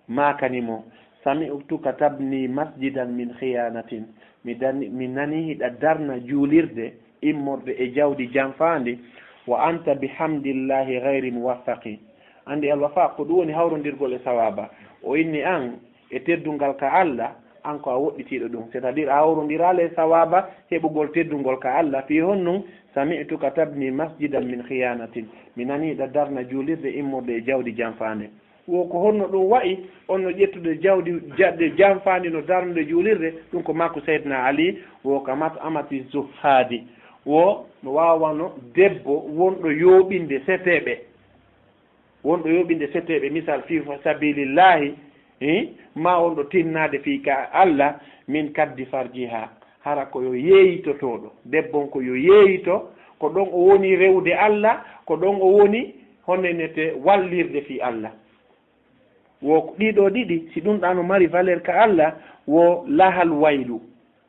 maakani mo, "Sami'tuka tabni masjidan min khiyanatin." Mi dani-, mi nani hiɗa darna juulirde immorde e jawdi janfaandi. "Wa anta bihamdillahi ghayri muwaffaqi." Anndi Al Wafa, ko ɗum woni hawrondirgol e sawaaba. O inni an, e teddungal ka Allah, an ko a woɗɗitiiɗo ɗum. C'est-à-dire, a hawrondiraali e sawaaba heɓugol teddungol ka Allah. Fii honɗum? "Sami'tuka tabni masjidan min khiyanatin." Mi nanii ɗa darna juulirde immorde e jawdi janfaande. Wo ko honno ɗum wa'i? On no ƴettude jawdi jaɗde janfaandi no darnude juulirde, ɗum ko makko Seydina Ali, wo ka mat amati zuhaadi. Wo no waawano debbo wonɗo yooɓinde seteeɓe. Wonɗo yooɓinde seteeɓe, misal, fii sabilillahi, eh, ma wonɗo tinnaade fii ka Allah, min kaddi farjiha, hara ko yo yeeyitotooɗo. Debbo on ko yo yeeyito, ko ɗon o woni rewde Allah, ko ɗon o woni, honno innete, wallirde fii Allah. Wo ko ɗiɗo ɗiɗi, si ɗum ɗa no mari valeur ka Allah, wo lahal waylu.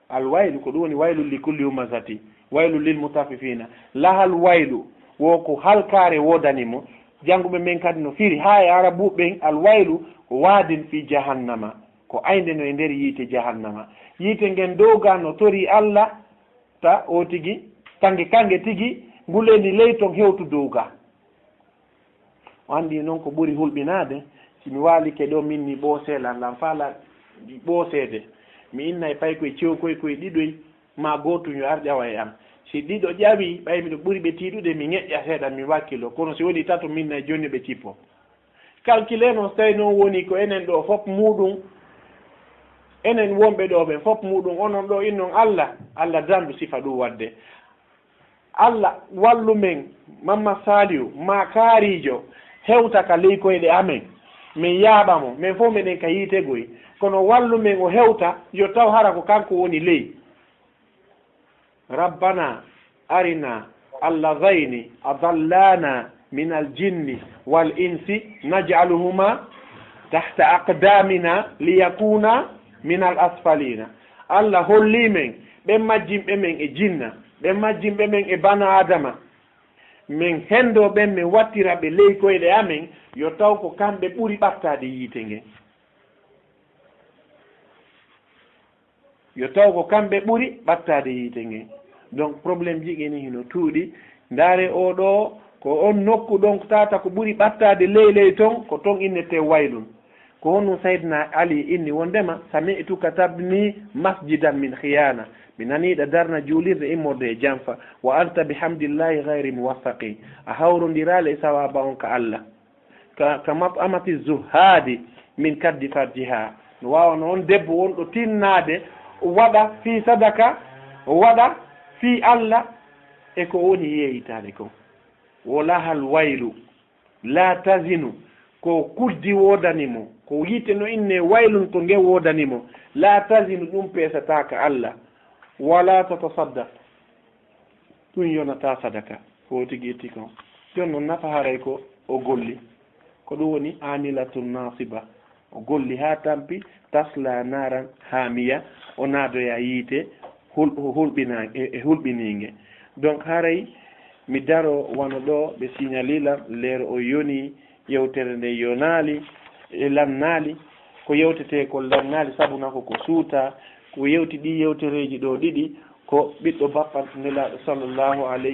Al waylu, ko ɗum woni waylun li kulli humazati, waylun lil mutaffifina. Lahal waylu, wo ko halkaare woodani mo. Jannguɓe men kadi no firi, haa e Arabuɓe ɓen, al waylu ko waadin fi jahannama, ko aynde no e nder yiite jahannama. Yiite ngen dowga no torii Allah, ta o tigi, kange, kange tigi, ngulendi ley ton hewtu dowga. O anndi noon ko ɓuri hulɓinaade, si mi waalike ɗo, min mi ɓoosee lan, lan faala ɓooseede. Mi innay paykoy cewkoy koy ɗiɗoy, maa gootun yo ar ƴawa e am. Si ɗiɗo ƴawii, ɓay miɗo ɓuri ɓe tiiɗude, mi ŋeƴƴa seeɗa, mi wakkilo. Kono si woni tato, min nay jooni ɓe cippo. Calculer noon, so tawii noon woni ko enen ɗo fof muuɗum, enen wonɓe ɗo ɓen fof muuɗum, onon ɗo innon Allah, Allah dandu sifa ɗum waɗde. Allah, wallu men, Mamma Saliu, maa kaariijo, hewta ka ley koyɗe amen. Men yaaɓa mo, men fof meɗen ka yiitegoy. Kono wallu men o hewta, yo taw hara ko kanko woni ley. Rabbana, arina, اللذين أضلانا من الجن والإنس نجعلهما تحت أقدامنا ليكونا من الأسفلين. Allah holli men ɓen majjinɓe men e jinna, ɓen majjinɓe men e bana Adama, men henndo ɓen, men wattira ɓe ley koyɗe amen, yo taw ko kamɓe ɓuri ɓattaade yiite ngen. Yo taw ko kamɓe ɓuri ɓattaade yiite ngen. Donc, problème ji ɗi ni hino tuuɗi. Ndaare oo ɗoo, ko on nokku ɗon tata ko ɓuri ɓattaade ley ley ton, ko ton innetee Waylun. Ko honno Sayyidina Ali inni wondema, "Sami'tuka tabni masjidan min khiyana." Mi nanii ɗa darna juulirde immorde e janfa. "Wa anta bihamdillahi ghayri muwaffaqi." A hawrondiraali e sawaaba on ka Allah. Ka, ka mat'amati zuhadi min kaddi farjiha. No waawano on debbo wonɗo tinnaade, waɗa fii sadaka, waɗa fii Allah, e ko woni yeeyitaade kon. Wo lahal waylu, la tazinu, ko kuddi woodani mo, ko yiite no innee Waylun, ko nge woodani mo, la tazinu, ɗum peesataaka Allah, wala tatasaddaq. Ɗum yonataa sadaka, ko o tigi itti kon. Jooni non nafa haray ko o golli. Ko ɗum woni amilatun nasiba. O golli haa tampi, tasla naran hamiya, o naadoya yiite hul-, hulɓina-, e, e hulɓiniinge. Donc, haray mi daro wano ɗoo, ɓe signali lan, leero o yoni, yewtere nde yonaali, e lannaali, ko yewtetee ko lannaali, sabu na ko ko suuta, ko yewti ɗi yewtereeji ɗoo ɗiɗi, ko ɓiɗɗo bappa Nelaaɗo sallallahu alayhi